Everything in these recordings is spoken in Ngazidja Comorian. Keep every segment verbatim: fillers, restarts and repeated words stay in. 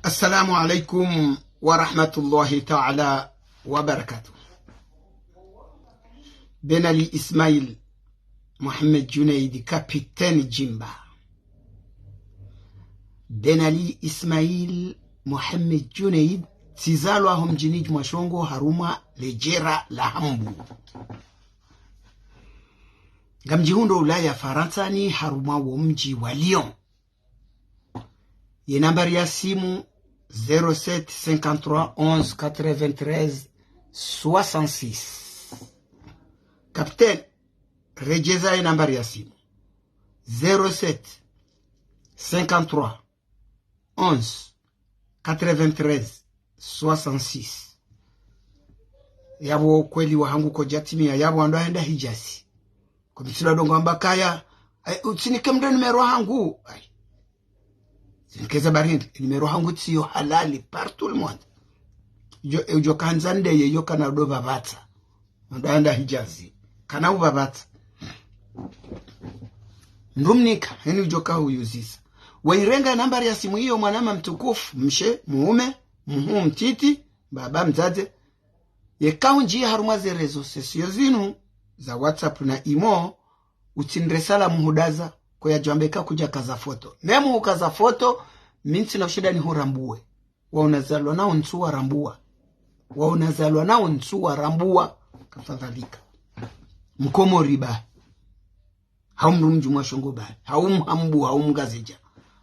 Assalamu alaikum wa rahmatullahi ta'ala wa barakatuh. Ben Ali Ismail Mohamed Junaid, Capitaine Jimba. Ben Ali Ismail Mohamed Junaid, tsizalwa ho mdjini Djumwashongo harumwa ledjera la Hambu. Ngamdjihundro Ulaya Farantsani harumwa wo mdji wa Lyon. Ye nambari ya simu, zéro sept cinquante-trois onze quatre-vingt-treize soixante-six. Capitaine, redjeza ye nambari ya simu. Zéro sept cinquante-trois onze quatre-vingt-treize soixante-six. Yapvo kweli wahangu kodjatimiya, yapvo wandru wahenda Hidjazi. Ko mi tsilwa dongo amba kaya, ai, utsinike mdru numéro hangu. Ai. Tsinikeza barindi, numéro hangu tsiyo halali par tout le monde. Yo, yo kandza ndeye, yo kana udo pvapvatsa. Wandru wahenda Hidjazi. Kana upvapvatsa. Ndrumnika, heni udjoka huyuzisa. Wairenga nambari ya simu iyo, mwanama mtukufu, mshe, muume, mhuu, mtiti, baba, mdzadze. Yeka undjia harumwa ze réseaux sociaux zinu, za WhatsApp na Imo, utsinre salamu hudaza, ko yadjwambe ka kudjakaza foto. Nemu hukaza foto, mi ntsina ushinda nihurambuwe. Wa unazalwa nao ntsu warambua. Wa unazalwa nao ntsu warambua. Kafadhalika. Mkomori ba. Hau mdru mdji mwa shongo ba. Hau mhambu, hau mngazidja.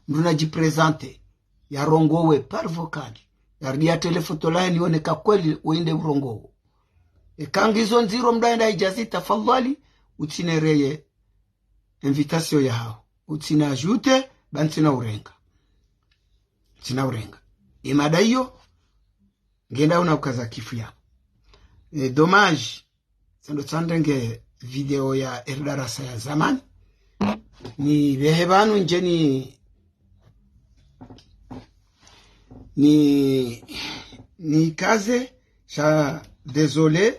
Mdru nadjiprésente. Yarongowe par vocal. Yariya tele foto lahe nione ka kweli wende urongowo. Eka ngizo ndziro mdru ahenda Hidjazi tafadhwali, utsinereye invitation yahaho. Utsina ajouter, ba ntsina urenga. Ntsina urenga. Ye mada iyo, ngenda una ukaza kifu ya. E, dommage, sendo tsandenge video ya Erdarasa ya zamani. Nipvehe pvanu ndje ni, ni, nikaze, sha désolé,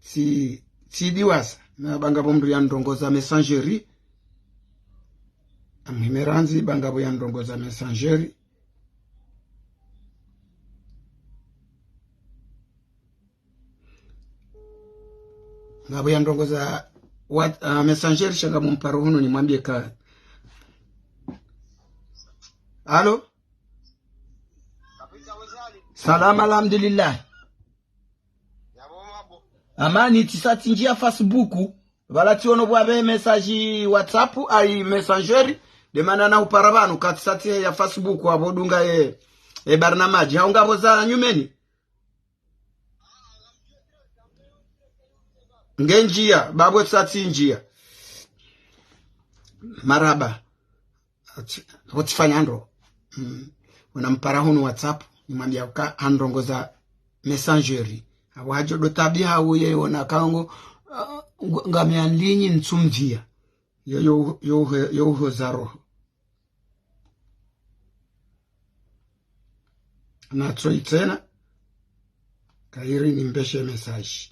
tsi, tsidiwasa. Na ba ngapvo mdru yandrongoza messagerie. Amhime randzi, ba ngapvo yandrongoza messagerie. Ngapvo yandrongoza what, ah, messagerie sha ngamumparo hunu nimwambie ka. Allô? Salama, alhamdulillah. Amani, tsisa tsinjia Facebook. Pvala tsiono pvwapve message WhatsApp, ai messagerie. Demana na upara pvanu, ka tsisa tsiheya Facebook, apvo dunga ye, ye barnamaji. Hau ngapvo za nyumeni? Nge njia, bapvo tsisa tsinjia. Marahaba. Atsi-, apvo tsifanya ndro. Mm. Unampara hunu WhatsApp, nimwambia uka handrongoza messagerie. Apvo hadjo do tabiha uye ona kango, ah, ngu-, ngami en ligne ntsumvia. Yo, yo, yo, yo, yo, uhoza roho. Natso itsena, kairi nimpeshe message.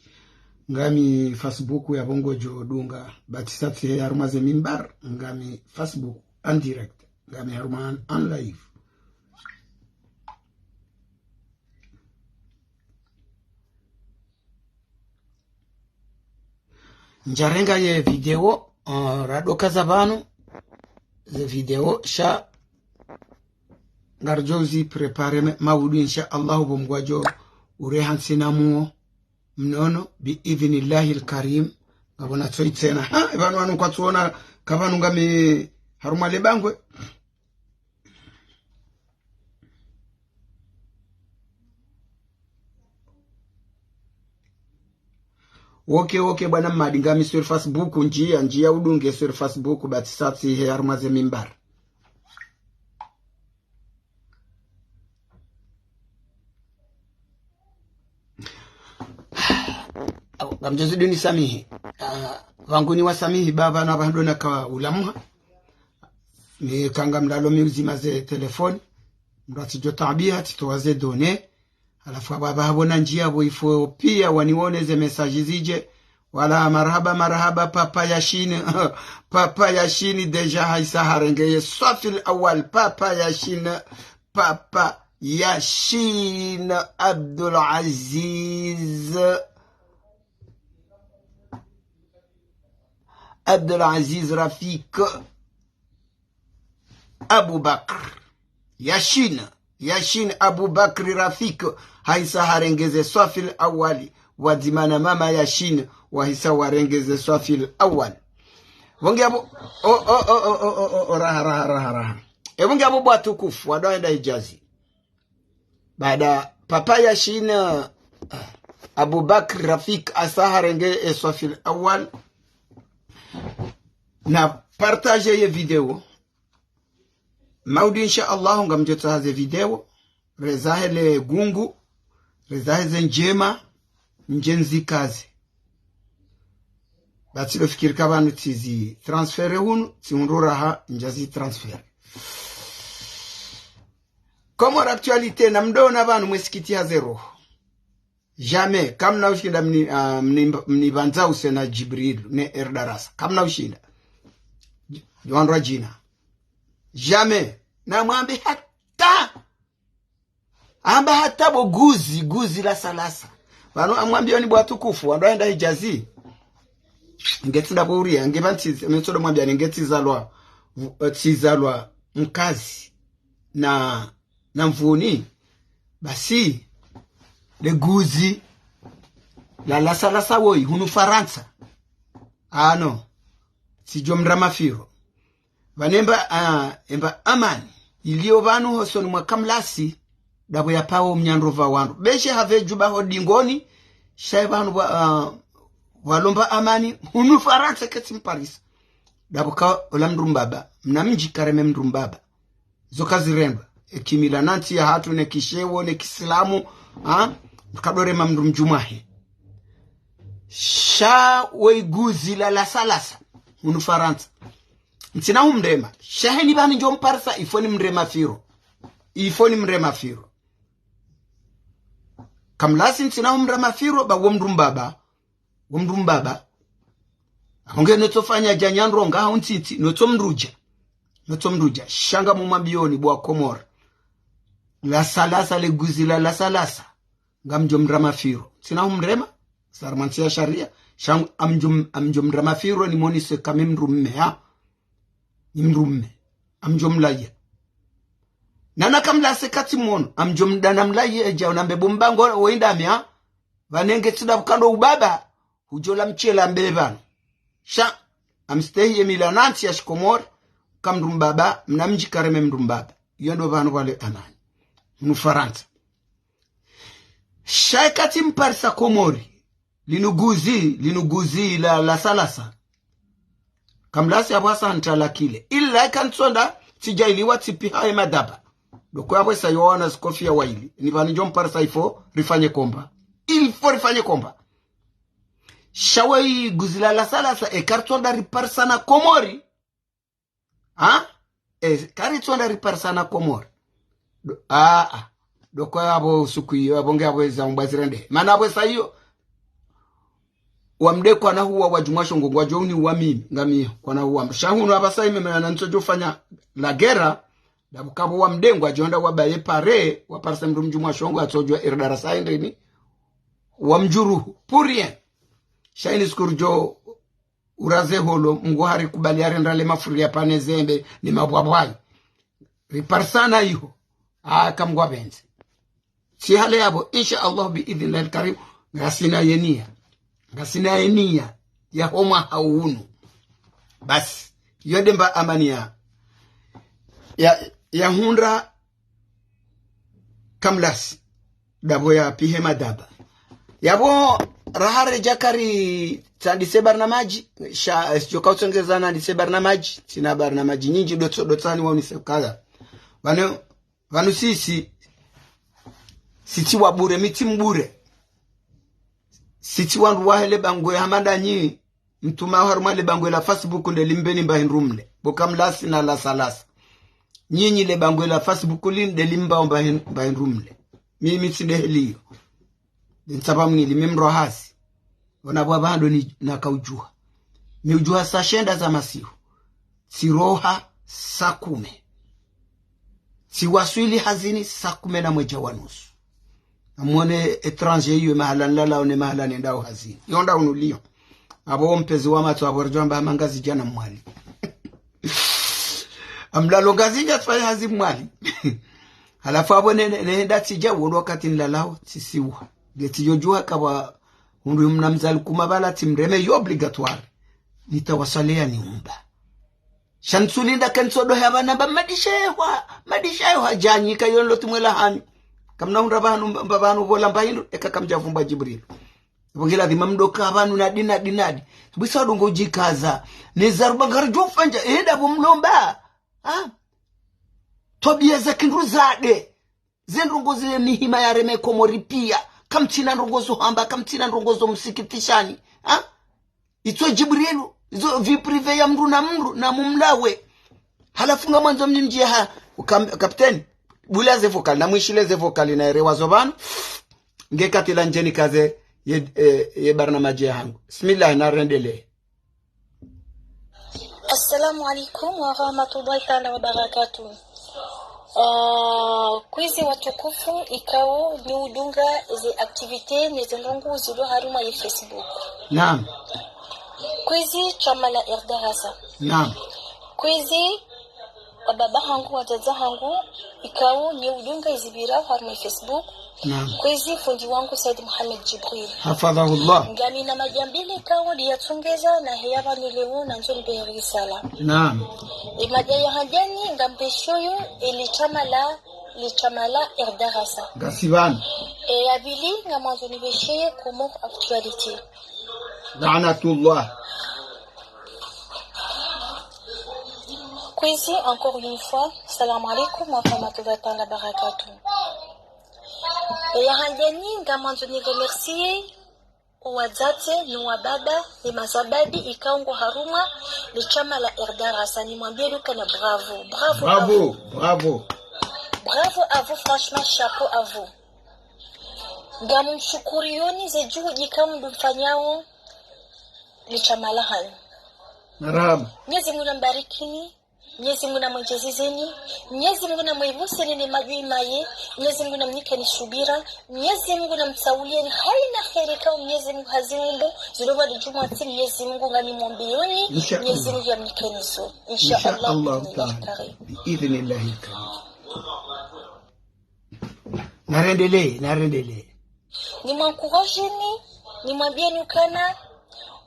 Ngami Facebook yapvo ngodjo dunga, ba tsisa tsiheya harumwa ze mimbar, ngami Facebook en direct, ngami harumwa en, en live. Ndjarenga ye video, uh, radokaza pvanu, ze video sha, ngaridjo uzi préparer me-, maudu, insha Allah, pvo Mngu adjo ureha ntsina muo mnono, bi idhnillahi lkarim, ngapvo natso itsena. Ha, pvanu wanu kwatsuona, ka pvanu ngami harumwa le bangwe. Ok, ok, bwana Mmadi, ngami sur Facebook, njia, njia udunge sur Facebook, ba tsisa tsiheya harumwa ze mimbar. Au, ngamdjo zidi unisamihi. Ah, pvangu niwasamihi, ba pvanu apvaha ndo naka ulamuha. Ni kanga mlalo mi uzima ze téléphone. Mdru atsidjo tabiha, atsitowa ze données. Halafu apvo apvaha pvo na njia pvo ifo pia wanione ze message zidje. Wala marahaba, marahaba, Papa Yashine. Papa Yashine déjà haisa harenge ye swafi l'awal, Papa Yashine. Papa Yachine Abdul Aziz, Abdul Aziz Rafik Abubakr. Yachine, Yachine Abubakr Rafik, hahisa harenge ze swafi al-awwal, wadzima na mama Yachine, wahisa warenge ze swafi al-awwal. Pvo nge apvo, o, o, raha, raha, raha, raha. E pvo nge apvo bo watukufu, wandru wahenda Hijazi. Baada papa Yachine, ah, Abubakr Rafik hahisa harenge e swafi al-awwal. Na partager ye video. Mauri, insha Allah, ngamdjo tsaha ze video. Rezahe le gungu. Rezahe ze ndjema. Ndje nzikaze. Ba tsido fikiri ka pvanu tsizi transférer hunu, tsihundru raha, ndjazi transférer. Comores Actualité, namdrona pvanu mwesikitiha ze roho. Jamais, kamna ushinda mni, ah, mni, mnipvandza use na Djibril, ne Erdarasa. Kamna ushinda. Dj-, wandru wa djina. Jamais. Namwambe hata. Amba hata bo guzi, guzi lasa lasa. Pvanu ngamwambiyoni bo watukufu, wandru wahenda Hijazi. Nge tsi ndapvo uria, nge pvanu tsi, metsodo mwambiyani nge tsizalwa, vu-, eh, tsizalwa Mkazi na, na Mvuni. Basi, le guzi, la lasa lasa woyi, hunu Farantsa. Ano, tsidjo mra mafiro. Pvanu emba, ah, emba amani iliyo pvanu hosoni mwa Kamlasi, ndapvo yapvawo mnyandro pva wandru. Beshe hapve djuba ho dingoni, sha ye pvanu pva, ah, pvalomba amani, hunu Farantsa ketsi mparisa. Ndapvo ka ola mndru mbaba, mna mdji kareme mndru mbaba. Zo kazirendwa. E kimila na ntsi yahatru ne kishewo, ne kisilamu, ha? Kadorema mndru mdjumwahe. Sha we guzi la lasa lasa, hunu Farantsa. Ntsina humrema. Sha heni pvanu ndjo mparisa, il faut nimre mafiro. Il faut nimre mafiro. Kamlasi ntsina humra mafiro, ba wo mndru mbaba. Wo mndru mbaba. Apvo nge notsofanya dja nyandronga hau ntsitsi, notsomrudja. Notsomrudja. Sha ngamumwambiyoni bo wa Komori. Lasa lasa le guzi la lasa lasa. Ngamdjo mra mafiro. Ntsina humrema. Sa harumwa ntsi ya sharia. Sha ngamdjo m-, ngamdjo mra mafiro nimonise ka mi mndru mme, ha? Ni mndru mme. Ngamdjo mlaya. Nana Kamlasi katsi mono. Ngamdjo mdana mlaya edja unambe bo mbango woyi ndami, ha? Pvanu nge tsi ndapvo kando ubaba, hudjola mshela mbe pvanu. Sha, ngamstehi ye mila na ntsi ya shikomori, ka mndru mbaba, mna mdji kareme mndru mbaba. Iyo ndo pvanu pvale amani. Hunu Farantsa. Sha ye katsi mparisa Komori. Linu guzi, linu guzi la, lasa lasa. Kamlasi apvo hasa ntalakile. Ila eka ntsonda, tsidjailiwa tsipiha ye madaba. Ndo ko yapvo sa yo wana zikofiya waili. Ni pvanu ndjo mparisa il faut rifanye combat. Il faut rifanye combat. Sha we guzi la lasa lasa, eka ritsonda riparisa na Komori. Ha? E, ka ritsonda riparisa na Komori. Ndo, a, a. Ndo ko yapvo suku iyo, apvo nge apvo eza umbwa zirende. Mana apvo sa iyo. Wamde kwana huwa wadjumwa shongo, ngwadjo uniwa mimi, ngami kwana huwa. Sha hunu apvasa ime mana ntsodjo fanya la guerre, ndapvo kapvo wamde ngwadjo nda wabaye pare, waparisa mndru mdjumwa shongo, atsodjwa Erdarasa hende ni, wamdjuruhu. Pour rien. Sha ini suku ridjo uraze holo, Mngu hari kubali arenda le mafuri ya pane zembe, ni mabwabwayi. Riparisana iho. Aka Mngu apvendze. Tsi hale yapvo, insha Allah, bi idhnillahi al-karim, ngasina ye niya. Ngasina ye niya ya ho mwaha unu. Basi, iyo nde mba amani ya, ya, ya hundra Kamlasi. Ndapvo yapihe madaba. Yapvo raha redja kari tsandise barnamaji, sha, eh, sidjoka utsongeza nandise barnamaji, tsina barnamaji nyindji dotso, dotsani wa unise ukaya. Pvanu, pvanu sisi, sitsi wa bure, mi tsi mbure. Sitsi wandru wahe le bangwe hama ndanyi, mtuma harumwa le bangwe la Facebook nde limbeni mba hindru mle. Bo Kamlasi na lasa lasa. Nyinyi le bangwe la Facebook li nde limba mba hin-, mba hindru mle. Mimi tsi nde heliyo. Ntsapva mnili mi mndru hazi. Ona bwa bando ni nakaudjuha. Mi udjuha saa shenda za masihu. Tsiroha saa kume. Tsiwaswili hazini saa kume na mwedja wa nusu. Amwone étranger iyo mahala nlalao ne mahala nendao hazini. Yo nda unu Lyon. Apvo wo mpezi wa matso apvo ridjo amba hama Ngazidja na Mwali. Amlalo Ngazidja tsifanya hazi Mwali. Halafu apvo ne, ne, nehenda tsidja, wo ndo wakati nlalao, tsisiwa. Nge tsidjo djuha kapvwa hundru mna mzali kuma pvala tsimreme yo obligatoire. Nitawaswaliya niumba. Sha ntsulinda kentsodo hapvanu amba madishehwa, madishehwa djanyika yo nloti mwela hanyu. Kamna hundra pvanu, mba pvanu pvola mba hindru, eka kamdjavumba Djibril. Pvo nge ladhima mdoka pvanu nadi, nadi, nadi. Bwisa wadungo udjikaza. Neza ruba ngaridjo fanya, enda pvo mlomba. Ha? Twabiya za kindru zade. Ze ndrongo zile mihima yareme Komori piya. Kamtsina ndrongo zo hamba, kamtsina ndrongo zo msikitishani. Ha? Itso Djibrilu, izo vie privée ya mndru na mndru, na mumlawe. Halafu ngamwandzo mnimdjiye ha, ukam-, kapteni, bula ze vocal, na mwishile ze vocal na erewa zo pvanu, nge katila ndjeni kaze ye, eh, ye barnamaji yahangu. Bismillah, na rendele. Assalamu alaikum wa rahmatullahi ta'ala wa barakatuh. Ah, kwezi watukufu, ikao ni udunga ze activité ne ze ndrongo zilo harumwa ye Facebook. Naam. Kwezi shama la Erdarasa. Naam. Kwezi wababa hangu, wadzadze hangu, ikao ni udunga izipvirao harumwa ye Facebook. Naam. Kwezi fundi wangu Said Mohamed Djibril. Hafadhahullah. Ngamina madja mbili ikao ndiyatsongeza na heya pvanu leo nandzo nipvehe risala. Naam. E madja ya handani ngambeshoyo e li shama la, li shama la Erdarasa. Ngasi pvanu. E ya pvili ngamwandzo nipvesheye Comores Actualité. Laanatullah. Kwezi, encore une fois, salam alaikum wa rahmatullahi ta'ala wa barakatuh. E ya handani ngamwandzo ni remercier owadzadze no wababa ne mazababi ikao ngo harumwa le shama la Erdarasa, nimwambie lukana bravo, bravo à vous. Bravo, bravo. Bravo à vous, franchement, chapeau à vous. Ngamumshukuriyoni ze juhudi ikao mdumfanyao le shama lahanyu. Marahaba. Mwenyezi Mungu nambarikini, Mwenyezi Mungu namwendjezezeni, Mwenyezi Mungu namwivuseni ne madjuu maye, Mwenyezi Mungu namnikeni subira, Mwenyezi Mungu namtsaulieni haina kheri ikao Mwenyezi Mungu haziumbu, zilo pvwa li djumwa ntsi Mwenyezi Mungu nganimwombeoni, insha Allah. Mwenyezi Mungu yamnikeni zo. Insha Allah, bi'idhnillahi Ta'ala. Karim. Bi'idhnillahi Karim. Narendelee, narendelee. Nimwankurajeni, nimwambieni ukana,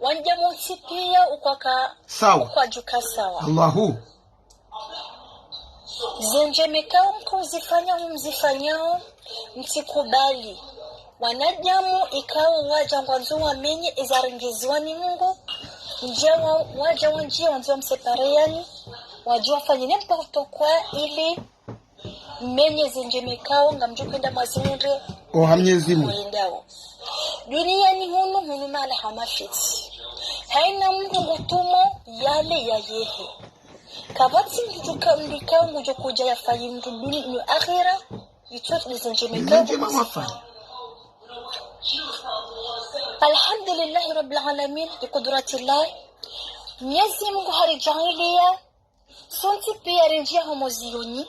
wanadamu wontsi piya ukwaka, sawa, ukwadjuka sawa. Allahu. Ze ndjema ikao mkuzifanya, mzifanyao, mtsikubali. Wanadamu ikao wadja ngwandzo wamenye eza rengeziwa ni Mungu, ndje wa-, wadja wandjiye wandzo wamsepareyani, wadje wafanye n'importe quoi ili mmenye ze ndjema ikao ngamdjo kwenda mwazihundre. Oha Mwenyezi Mungu. Mwendao. Duniani hunu, hunu mahala ha mafitsi. Haina mndru ngutumo yale ya yehe. Kapvatsi mndru ka-, mndru ikao ngudjo kudja yafayi mndru duni-, no akhira, itso ze ndjema ikao. Ze ndjema wafanya. Alhamdulillahi Rabbil Alamin, bi qudratillah. Mwenyezi Mungu haridjaaliya sontsi piya rindjiya ho moziyoni,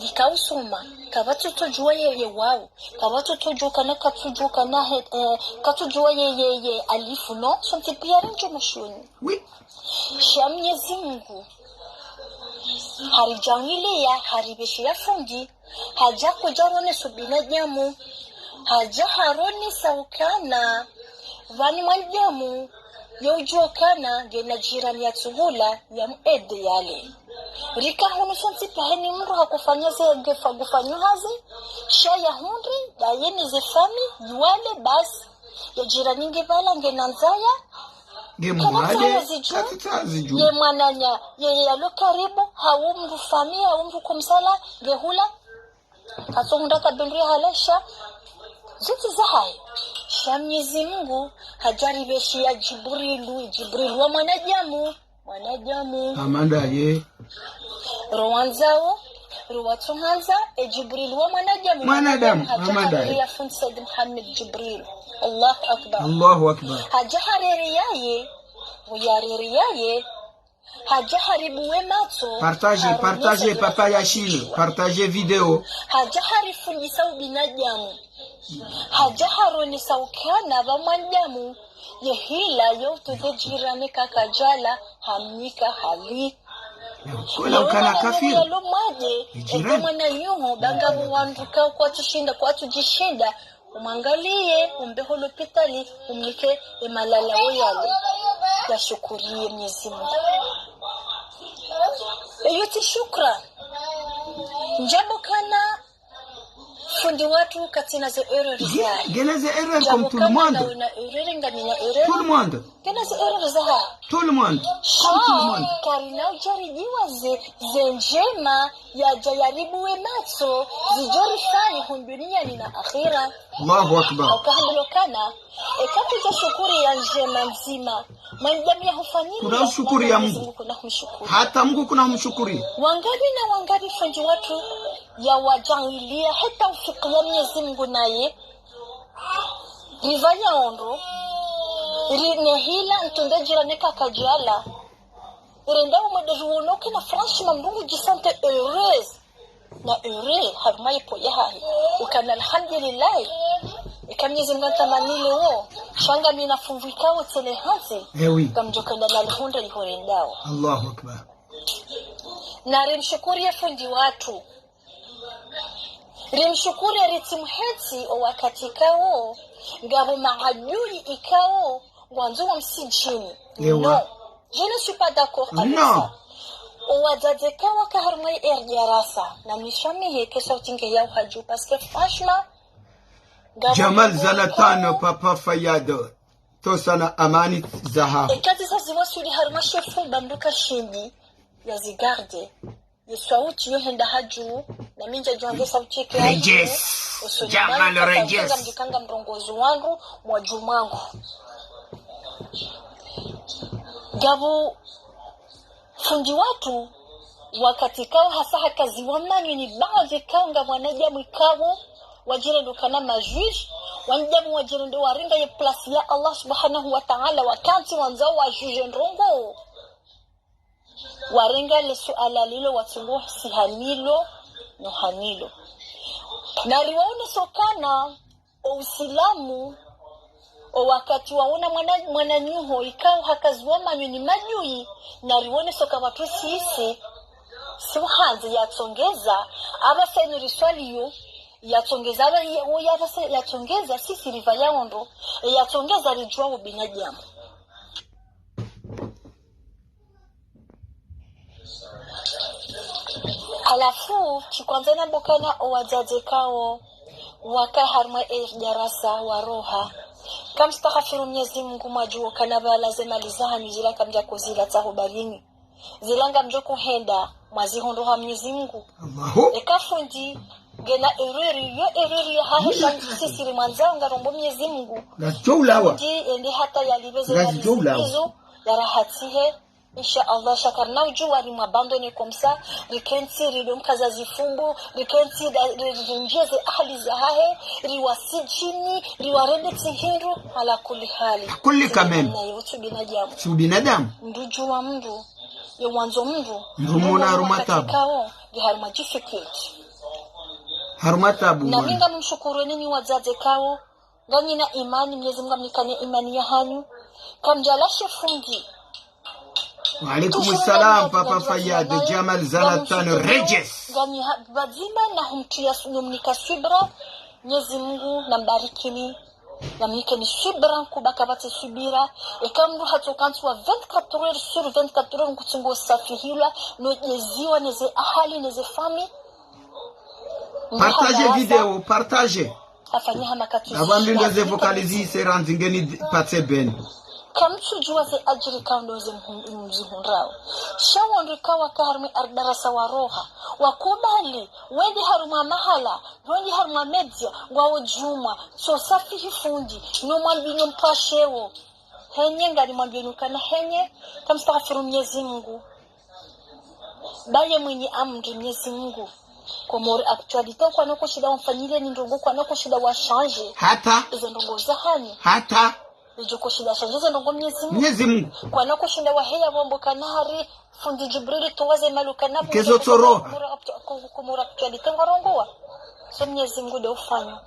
rikausoma, kapvatsi utsodjuwa ye, ye wawu, kapvatsi utsodjuwa kana, katsudjuwa kana he, eh, katsudjuwa ye, ye, ye alifu, no? Sontsi piya rindjiya ho moziyoni. Oui. Sha Mwenyezi Mungu haridjaaliya, haripvesheya fundi, hadja kudja ronesa ubinadamu, hadja haronesa ukana, pvanu mwanadamu, ye udjuwa ukana, ngena jirani yatsuhula, yamuede yale. Rika hunu sontsi piya haina mndru hakufanya ze, ngefa-, ngufanyo hazi, sha yahundre, daye ne ze fami, yuwale basi, ye jirani nge pvala, ngena ndzaya, nge mwade, katsutsaha zidju, katutsaha zidju. Ye mwananya, ye, ye yalo karibu, hau mndru fami, hau mndru kumsala, nge hula. Katsuhundra kabindru ya halesha, zontsi zahahe. Sha Mwenyezi Mungu, hadjaripvesheya Djibrilu, Djibrilu wa mwanadamu, mwanadamu. Amanda ye. Rowandzao, rowatsuhandza, e Djibrilu wa mwanadamu, mwanadamu, mwanadamu, hadja Amanda ye. Hadja ya fundi Said Mohamed Djibrilu. Allahu Akbar. Allahu Akbar. Hadja harere yaye, uyarere yaye, Hadja haribuwe matso. Partage, partage, papa Yashine. Partage video. Hadja harifundisa ubinadamu. Hadja haronesa ukana pvwa mwanadamu ye hila yo utunde jirani kakadjala hamnika hali. Kula ukana kafiri. Yalo mwaje, eke mwananyaho, banga wandru ka kwatsushinda, kwatsudjishinda, umwangaliye, umbe ho lopitali, umnike emalalawo yale. Yashukuriye Mwenyezi Mungu. Eyo tsi shukran. Ndjabo kana fundi watru katsina ze erreur zahe. Ngena ze erreur comme tout le monde. Ngena erreur, ngamina erreur. Tout le monde. Ngena ze erreur zahe. Tout le monde. Comme tout le monde. Karina udjaribiwa ze, ze ndjema yadja yaribuwe matso, zidjorifanya ho duniani na akhira. Allahu Akbar. Hauka hambilwa ukana, eka kudja shukuri ya ndjema ndzima, mwanadamu yahufanyiliya, kuna mshukuri ya Mwenyezi Mungu. Mungu kuna humshukuri. Hata Mungu kuna humshukuri. Wangapi na wangapi fundi watru yawadjaliya hata ufiki ya Mwenyezi Mungu naye. Ripvaya ondro. Ri ne hila ntunde jirani kakadjala. Irenda umwede riwono ukana franchement mndru ngudjisente heureuse. Na heureux, harumwa ye peau yahahe. Ukana alhamdulillahi. Eka Mwenyezi Mungu antamani lewo. Sha ngamina funvu ikao tsele hantsi. Eh oui. Ngamdjo kanda nalihundra lihorendao. Allahu Akbar. Na rimshukuriye fundi watru. Rimshukuriye ritsi muhetsi o wakati ikao. Ngapvo maadui ikao. Ngwandzo wamsijini. Ewa. Non. Je ne suis pas d'accord avec ça. Non. O wadzadze ikao waka harumwa ye R D R S. Na mishamihe ke sauti nge ya uhadju. Parce que franchement, Jamal Zanatano, papa Fayad. Tosa na amani zahaho. Eka zisa ziwaswili harumwa shefu ba mndru kashindi yazigarde. Ye sauti yo henda hadju, na mi ndjadjuwa nge sauti yeke hadju. Regis. Jamal Regis. Ngamdjikanga mrongozi wandru, mwadju mwangu. Ngapvo fundi watru, wakati ikao hasa hakaziwa manyoni baadhi ikao nga mwanadamu ikao, wadjirende ukana majuge, wanadamu wadjirende warenga ye place ya Allah subhanahu wa ta'ala, wakantsi wandzao wajuge ndrongoo. Warenga le suala lilo watsungo si hanilo, no hanilo. Na riwaonesa ukana, o Usilamu, o wakati waona mwana, mwananyaho, ikao hakaziwa manyoni majuyi, na riwaonesa uka watru sisi, si uhandzi yatsongeza, apva sa inu riswaliyo, yatsongeza, apva ya, o ya, apva sa yatsongeza, sisi ripvaya ondro, e yatsongeza ridjuwa ubinadamu. Halafu, tsikwandza nambe ukana o wadzadze ikao waka harumwa R D R S waroha. Kamstaghfiru Mwenyezi Mungu, mwadjuwa ukana pvala ze mali zahanyu zila kamdjakozilatsa ho baharini. Zila ngamdjo kohenda, mwazihundru ha Mwenyezi Mungu. Allahu. Eka fundi ngena erreur, yo erreur yahahe, sisi rimwandzao ngarombo Mwenyezi Mungu. Ngazidjo ulawa. Fundi ende hata yalipve ze mali zizo, yarahatihe. Insha Allah, sha karina udjuwa rimwabandone comme ça, rikentsi, rido mkaza zifumbu, rikentsi, da, ri, ri, rinjeze ahali zahahe, riwasijini, riwarende tsi hindru, ala kulli hali. Kulli quand même. Na yo tsi ubinadamu. Tsi ubinadamu. Mndru udjuwa mndru, ye wandzo mndru. Mndru mona harumwa tabu. Wakati ikao, nge harumwa difficulté. Harumwa tabu, na mwana. Mi ngamshukuruni nyi wadzadze ikao, nganyina imani, Mwenyezi Mungu amnikane imani yahanyu. Kamdjalashe fundi. Wa alaikum salam, papa Fayad, Jamal Zanatano, Regis. Nganyi ha, pvadzima na humtriya su, numnika swibra. Mwenyezi Mungu nambarikini. Namnikeni swibra, nkubaka pvatsi swibira. Eka mndru hatsokantsi wa vingt-quatre heures sur vingt-quatre heures nkutsungo safihilwa, no djeziwa, neze ahali, neze famille. Partage vidéo, partage. Afanye hama katsu. Apvo mlindo ze vocaliser randzi ngeni patse beni. Kamtsudjuwa ze adjiri ikao ndo ze mhu, mzihundrao. Sha wandru ikao waka harumwa R D R S waroha. Wakubali, wende harumwa mahala, wende harumwa média, ngwao djumwa, tso safihi fundi, no mwambi no mpashewo. Henye nganimwambiyo ukana henye, kamstaghfiru Mwenyezi Mungu. Baye mwenye amri Mwenyezi Mungu. Comores Actualité, kwana kushinda wamfanyileni ndrongoo, kwana kushinda wa changer. Hata. Izo ndrongoo zahanyu. Hata. Idjo kushinda shandjize ndrongo Mnyezi Mungu. Mnyezi Mungu. Kwana kushinda waheya wambo kana hari fundi Djibril towa ze maluka na Kezo tsoro. Comores Actu-, Comores Actualité ngwarongowa. So Mnyezi Mungu nde ufanya.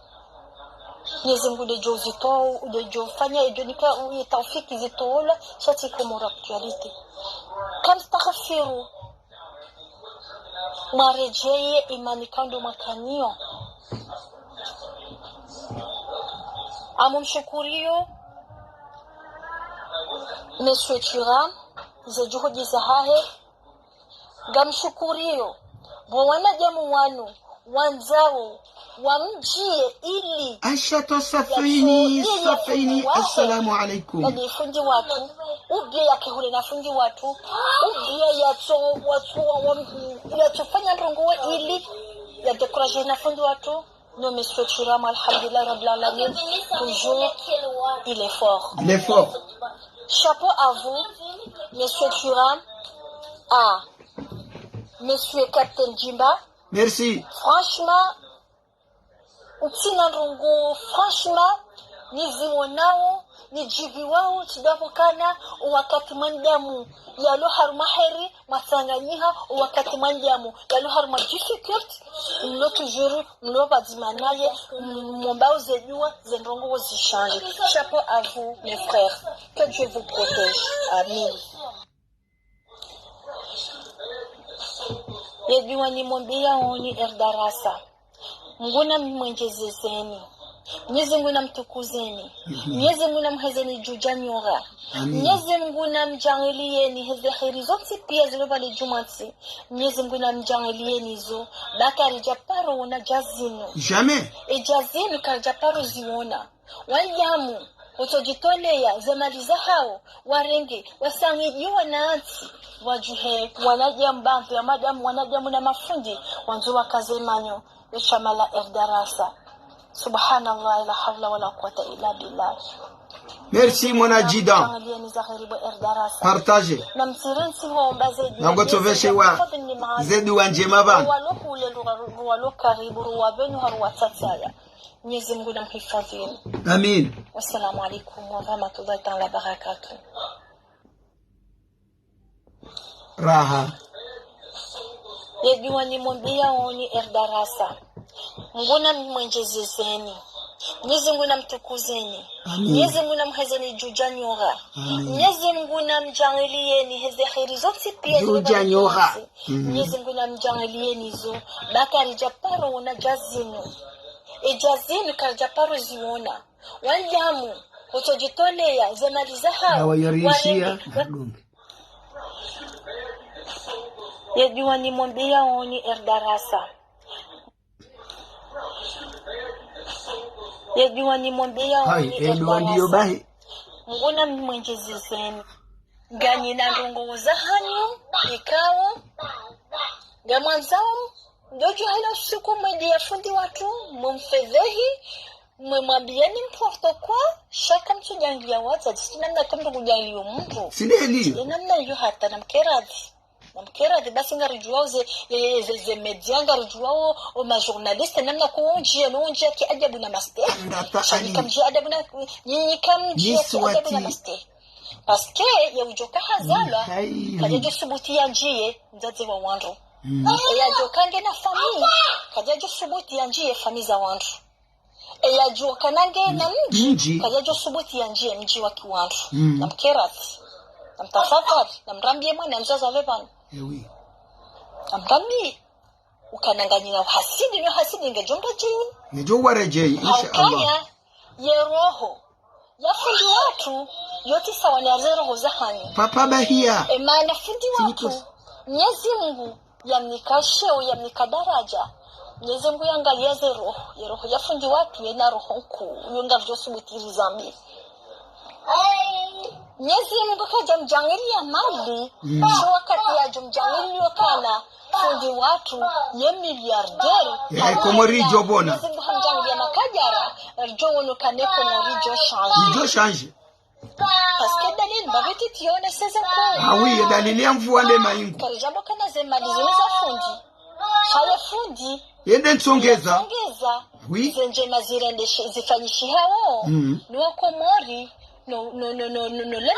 Mnyezi Mungu nde djo zitowa, nde djo fanya, nde djo nika u-, taufiki zitowa, sha tsi Comores Actualité. Kamstaghfiru. Mwaredjeye imani kando mwakaniyo. Amumshukuriyo Monsieur Thuram, ze juhudi zahahe. Ngamshukuriyo bo wanadamu wanu wandzao wamdjiye ili Aisha to Safaini, yatso-, Safaini, assalamu alaikum. Yali fundi watru, ou bien yakehule na fundi watru, ou bien yatso-, watso-, wa-, wa-, yatsofanya ndrongo ili yadécourager na fundi watru. Non, Monsieur Thuram, alhamdulillah, Rabbil Alamin, toujours, il est fort. Il est fort. Chapeau à vous, Monsieur Thuram, à Monsieur Capitaine Djimba. Merci. Franchement, ntsina ndrongo, franchement, niziwonao, nidjiviwao, tsidapvo kana, o wakati mwanadamu yalo harumwa heri, mwatsanganyiha, o wakati mwanadamu yalo harumwa difficulté, mlo toujours, mlo pvadzima naye, m-, mwombao ze dua, ze ndrongo zishandje. Chapeau à vous, mes frères. Que Dieu vous protège. Amin. Ye dua nimombeao nyi Erdarasa. Mngu namwendjezezeni. Mnyezi Mngu namtukuzeni. Mhm. Mnyezi Mngu namhezeni dju dja nyora. Amin. Mnyezi Mngu namdjaanliyeni heze heri zontsi pia zilo pvale djumwantsi. Mnyezi Mngu namdjaanliyeni zo. Ba karidja paro wona dja zinu. Jamais. E dja zinu karidja paro ziwona. Wanadamu, wotsodjitoleya ze mali zahao, warenge, wasangidiwa na ntsi, wadjuhe, wanadamu, banthu ya madamu, wanadamu na mafundi, wandzo wakaze manyo, ye shama la Erdarasa. Subhanallah, la hawla wala quwwata illa billah. Merci, mon adjudant. Angalia ni za gharibu Erdarasa. Partagez. Na mtsire ntsi ho mbaze dua. Nango tsoveshe wa. Ze dua ndjema pvanu. Walo kule, walo karibu, wa pvenu haru watsataya. Mnyezi Mngu namhifadhini. Amin. Wassalamu alaikum warahmatullahi taala wabarakatuh. Raha. Ye dua nimombeao nyi Erdarasa. Mngu namwendjezezeni. Mnyezi Mngu namtukuzeni. Amin. Mnyezi Mngu namhezeni dju dja nyora. Amin. Mnyezi Mngu namdjaanliyeni heze heri zontsi pia zilo pvale djumwantsi. Mhm. Mnyezi Mngu namdjaanliyeni zo, ba karidja paro wona dja zinu. E dja zinu karidja paro ziwona. Wanadamu, wotsodjitoleya ze mali zahao, warenge. Ye dua nimombeao nyi Erdarasa. Ye dua nimombeao nyi Erdarasa. Mngu namwendjezezeni. Nganyina ndrongo zahanyu, ikao ngamwandzao, ndo djuhela usiku mwende ya fundi watru, mumfedhehi, mwemwambiya n'importe quoi, sha kamtsudjaanliya wadzadze, tsi namna kamdru kudjaanliya mndru. Tsi namna iyo hata namkeradhi. Namkeradhi, basi ngaridjuwao ze, ye, ye, ze, ze média, ngaridjuwao o ma journaliste, namna kowundjiya, nowundjiya ki adabu na mastehi. Sha nyi kamdji adabu na, nyi, nyi kamdji ki adabu na mastehi. Parce que ye udjoka hazalwa, kadjadjo subutu yandjiye mdzadze wa wandru. Mm. E yadjoka ngena famille, kadjadjo subutu yandjiye famille za wandru. E yadjoka ngena mdji, mdji, kadjadjo subutu yandjiye mdji wa kiwandru. Mm. Namkeradhi. Namtafadhali, namrambiye mwana mdzadze wa pvanu. Eh oui. Namrambiye. Ukana nganyina uhasidi, no hasidi ngedjo mredjeyi. Ngedjo waredjeyi, insha Allah. Haukaya, ye roho ya fundi watru, yo tsi sawa na ze roho zahanyu. Papa Bahia. E mana fundi watru, Mnyezi Mngu yamnika sheo, yamnika daraja. Mnyezi Mngu yangaliya ze roho, ye roho ya fundi watru, yena roho nkuu, yo ngapvodjo subutu rizambi. Mnyezi Mngu kadjamdjaanliya mali, mm, sha wakati yadjomdjaanliya ukana fundi watru ye milliardaire. Eh, Komori idjo pvona. Mnyezi Mngu hamdjaanliya makadjara, ridjo wono ukana Komori idjo changé. Idjo changé. Parce que dalili, ba pvititi yone seze nkuu. Ah oui, ye dalili ya mvua nde mayingu. Karidjamba ukana ze mali zinu za fundi. Sha ye fundi. Yende ntsongeza. Ntsongeza. Oui. Ze ndjema zirende shi-, zifanyishihao. Mm. Ni wa Komori. no, no, no, no, no, no, le mende.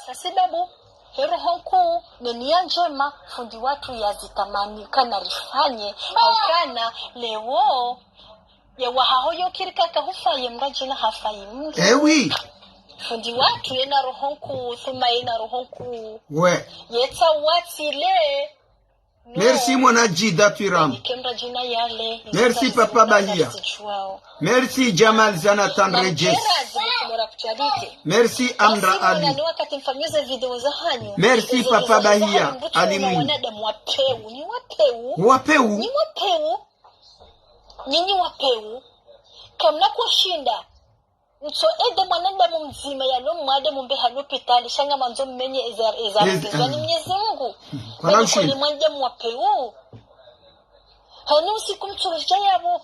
Sa sababu, he roho nkuu, ne nia ndjema, fundi watru yazitamani, kana rifanye, hau kana, leo, ye wahaho yo kiri kaka hufa, ye mrajina hafa ye mndru. Eh oui. Fundi watru, yena roho nkuu, thumma yena roho nkuu. Ouais. Yetsa watsi le, Merci, mwana Jida Twiram. Merci, Papa Bahia. Merci, Jamal Zanatan Regis. Merci, Amra Ali. Merci, Papa Bahia. Ali Mwinyi. Wapeu. Nyinyi wapeu. Kamna kushinda. Mtso ede mwanadamu mdzima yalo mwade mumbe ha lopitali, sha ngamwandzo mmenye eza, eza, eza, ni Mwenyezi Mungu. Kwana ushindi. Kone mwanadamu wapeu. Hani usiku mtso rija yabo.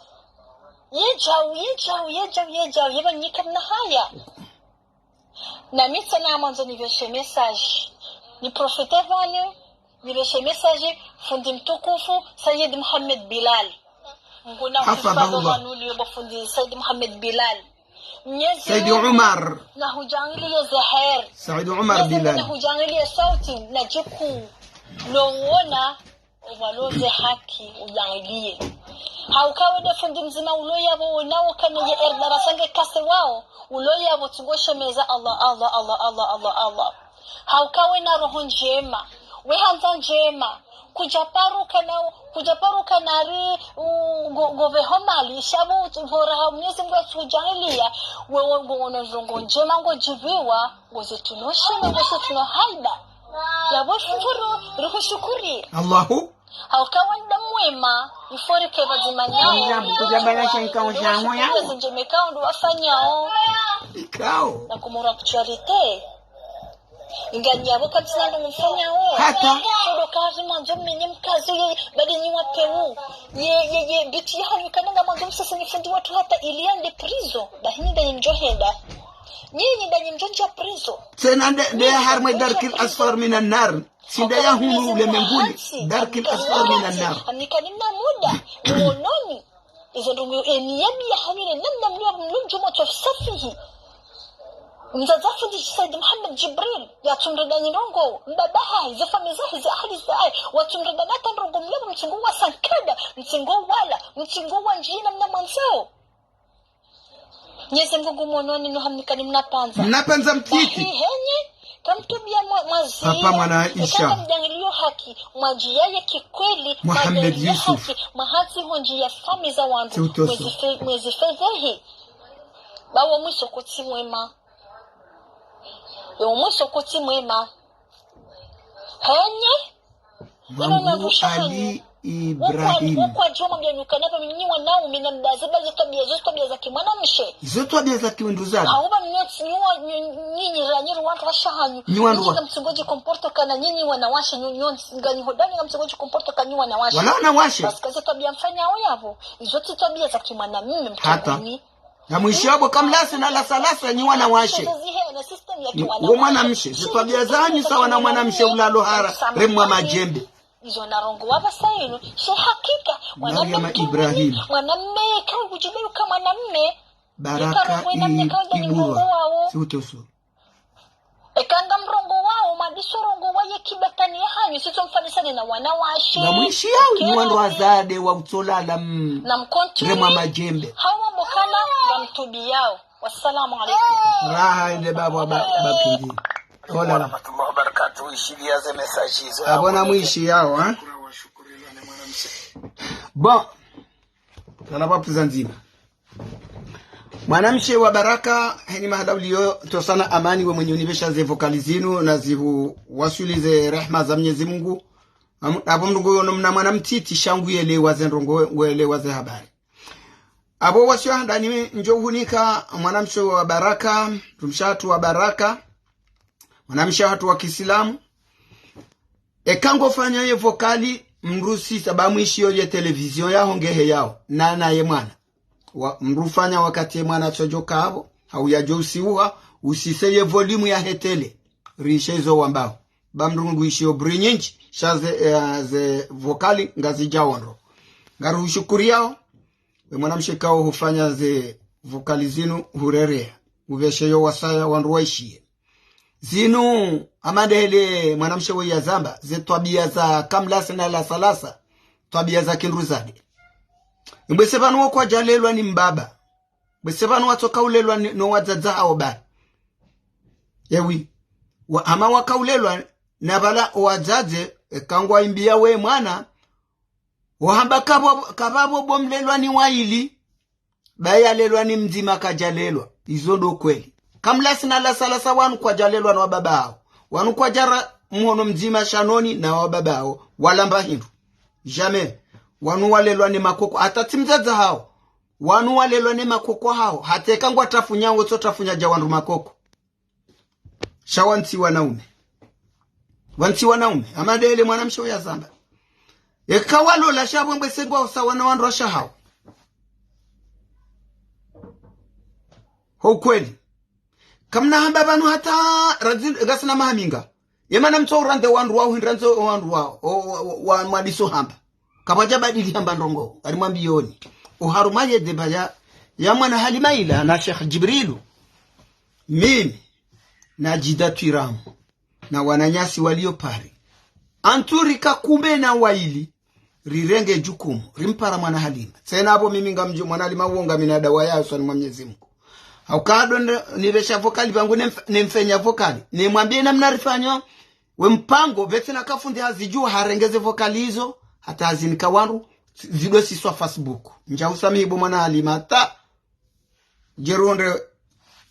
Ye djau, ye djau, ye djau, ye djau, ye ba nyi kamna haya. Na mi tsena ngamwandzo nipveshe message. Ni profite pvanu, nipveshe message, fundi mtukufu, Sayyid Mohamed Bilal. Nguna hafadhahullah. Fundi Sayyid Mohamed Bilal. Mnyezi Said Mungu Umar. Na hujangiliye zeher. Said Umar Bilal. Mnyezi Mungu na hujangiliye sauti na djiku. Lo wona, owalo ze haki ujangiliye. Hauka we nde fundi mdzima ulo yabo wonao kana ye erdarasa nge kase wao, ulo yabo tsingo shemeza Allah, Allah, Allah, Allah, Allah, Allah. Hauka wena roho ndjema, we handza ndjema, kudja paruka na, kudja paruka nari, u-, ngo, ngo veho mali, sha bo, vora ha Mwenyezi Mungu yatsudjangiliya, we, we, ngo, ngono ndrongo ndjema ngo djiviwa, ngo ze tuno shima, ngo ze tuno haiba. Yabo shukuru, ruhu shukuri. Allahu. Hauka wanda mwema, iforike pvadzima nao. Kudja bala shenka ushaho ya. Zenjema ikao ndo wafanyao. Ikao. Na kumura kutswarite. Inga nyabo kabisa ndo mfanyao. Hata. Kudo kazi mwandzo mmenye mkazi ye, badi nyi wapeu. Ye, ye, ye, biti ya hanyu kana ngamwandzo msese ni fundi watru hata ili yende prison. Bahini nda nyi mdjo henda. Nyinyi nda nyi mdjo ndja prison. Tsena nde, nde harmwe darkil asfar minan nar. Tsi nda ya hunu ulemenguni, darkil asfar minan nar. Hamnikani mna muda, muononi. Izo ndrongo eni yabiya hanyu ne namna mliyo mlumdjumo twa safihi. Mdzadze fundi Said Mohamed Djibril, yatsumrida nyi ndrongo, mbaba hahe, ze famiyi zahe, ze ahali zahe, watsumrida nata ndrongo mliyo mtsingo wa sankada, mtsingo wala, mtsingo wa ndjina mna mwandzao. Mwenyezi Mungu ngumononi no hamnikani mna pvandza. Mna pvandza mtiti. Bahi henyi, kamtubia mwa-, mwazi. Papa mwana Aisha. Ekana mdjangiliyo haki, mwadjiya ye kikweli, Mohamed mwadjangiliyo Yusuf. Haki, mahatsi hondji ya famiyi za wandru. Tsi utoso. Mwezi fe-, mwezi fedhehi. Bawo mwiso kutsi mwema. Yo mwiso kutsi mwema. Henyi? Mwangu Ali Ibrahim. Wokwa, wokwa djoma bianyuka na ba mnyi wanaume na mdaze ba ze twabiya, zo twabiya za kimwanamshe. Izo twabiya za kiwindru zana. Hauba mnyo tsi nyi wa, nyi, nyi, nyi ra, nyi ri wandru washe hanyu. Nyi wandru wa. Nyi ngamtsingo djikomporto kana nyinyi wanawashe, nyo, nyo, nganyi hodari ngamtsingo djikomporto kana nyi wanawashe. Wala wanawashe. Basi kaze twabiya mfanyao yabo. Izo tsi twabiya za kimwanamme mtongoni. Hata. Na mwishi yabo kamlasi na lasa lasa nyi wanawashe. Nyi, wo mwanamshe, ze twabiya zanyu sawa na mwanamshe ulalo hara, remwa madjembe. Izo narongowa pvasa inu, she hakika, Mariama Ibrahim. Mwanamme, eka ngudjibeluka mwanamme. Baraka i, iburwa. Si utoso. Eka ngamrongowao, madiso rongowa ye kibatani ya hanyu, sitso mfanisa ne na wanawashe. Ngamwishiyawo, nyi wandru wazade wa utsolala, mm. Na mkontri. Remwa madjembe. Hawa mokana, ngamtubiyao. Wassalamu alaikum. Raha ende babo ba, ba pindi. Ola. Warahmatullahi wabarakatuh, ishiliya ze message izo. Abona mwishiyawo, ha? Bon. Kana bapvuza ndzima. Mwanamshe wa baraka, heni mahala uliyo, tosana amani we mwenye unipvesha ze vocal zinu, na zihuwaswili ze rehma za Mwenyezi Mungu. Am-, abo mndru nguyono mna mwana mtiti, sha nguyelewa ze ndrongo, nguyelewa ze habari. Abo wasio handani ndjo uhunika, mwanamshe wa baraka, mdrumshe hatru wa baraka, mwanamshe hatru wa kiislamu. Eka ngofanya ye vocal, mrusi sababu mwishiyo ye télévision yaho ngehe yawo, na, na ye mwana. Wa, mrufanya wakati ye mwana tsodjo kabo, hau yadjo usiuha, usise ye volume yahe télé. Rishe izo wambao. Ba mndru nguishiyo bri nyindji, sha ze, eh, ze vocal ngazidjawo ndro. Ngaruhushukuriyao, we mwanamshe kao hufanya ze vocal zinu hurereya. upveshe yo wasaya wandru waishiye. Zinu, hama ndehele mwanamshe we yazamba, ze twabia za kamlasi na lasalasa, twabia za kindruzade. Mbwese pvanu wo kwadjalelwa ni mbaba. Mbwese pvanu watsoka ulelwa ni, no wadzadze hawo bali. Ewi. Wa, hama waka ulelwa na pvala wadzadze, eka ngwaimbiya we mwana, wahamba kapvo, kapvapvo bo mlelwa ni waili, baye alelwa ni mdzima kadjalelwa. Izo ndo kweli. Kamlasi na lasalasa wanu kwadjalelwa na wababa hawo. Wanu kwadjara mhono mdzima shanoni na wababa hawo. Walamba hindru. Jamais. Wanu walelwa ni makoko. Hata tsi mdzadze hawo. Wanu walelwa ni makoko hawo. Hata eka ngwatafunya wo tsotafunya dja wandru makoko. Sha wantsi wanaume. Wantsi wanaume. Hama ndehele mwanamshe we yazamba. Eka walola sha pvo mbwese ngwao sawa na wandru washe hawo. Ho kweli. Kamna hamba pvanu hata radzi, ngasina mahaminga. Ye mana mtso urandze wandru wao, hindrandze wandru wao, o, o, o, wa mwadiso hamba. Kapvadja badili hamba ndrongo, ari mwambiyoni. Oharumwa ye deba ya, ya mwana Halima ila na Sheikh Djibrilu. Mimi, na Djida Twiramu, na wananyasi walio Paris. Anturika kume na waili, rirenge jukumu, rimpara mwana Halima. Tsena apvo mimi ngamdjo mwana Halima uwo ngamina dawa yayo usoni mwa Mnyezi Mungu. Hauka ndo nde, nipvesha vokali pvangu nemf-, nemfenya vokali. Nemwambiye namna rifanyao, we mpango, pvetsina kafundi hazidjuwa harenge ze vokali izo, hata hazinika wandru, zi-, zido siswa Facebook. Ndja usamihi bo mwana Halima, hata, djeronde,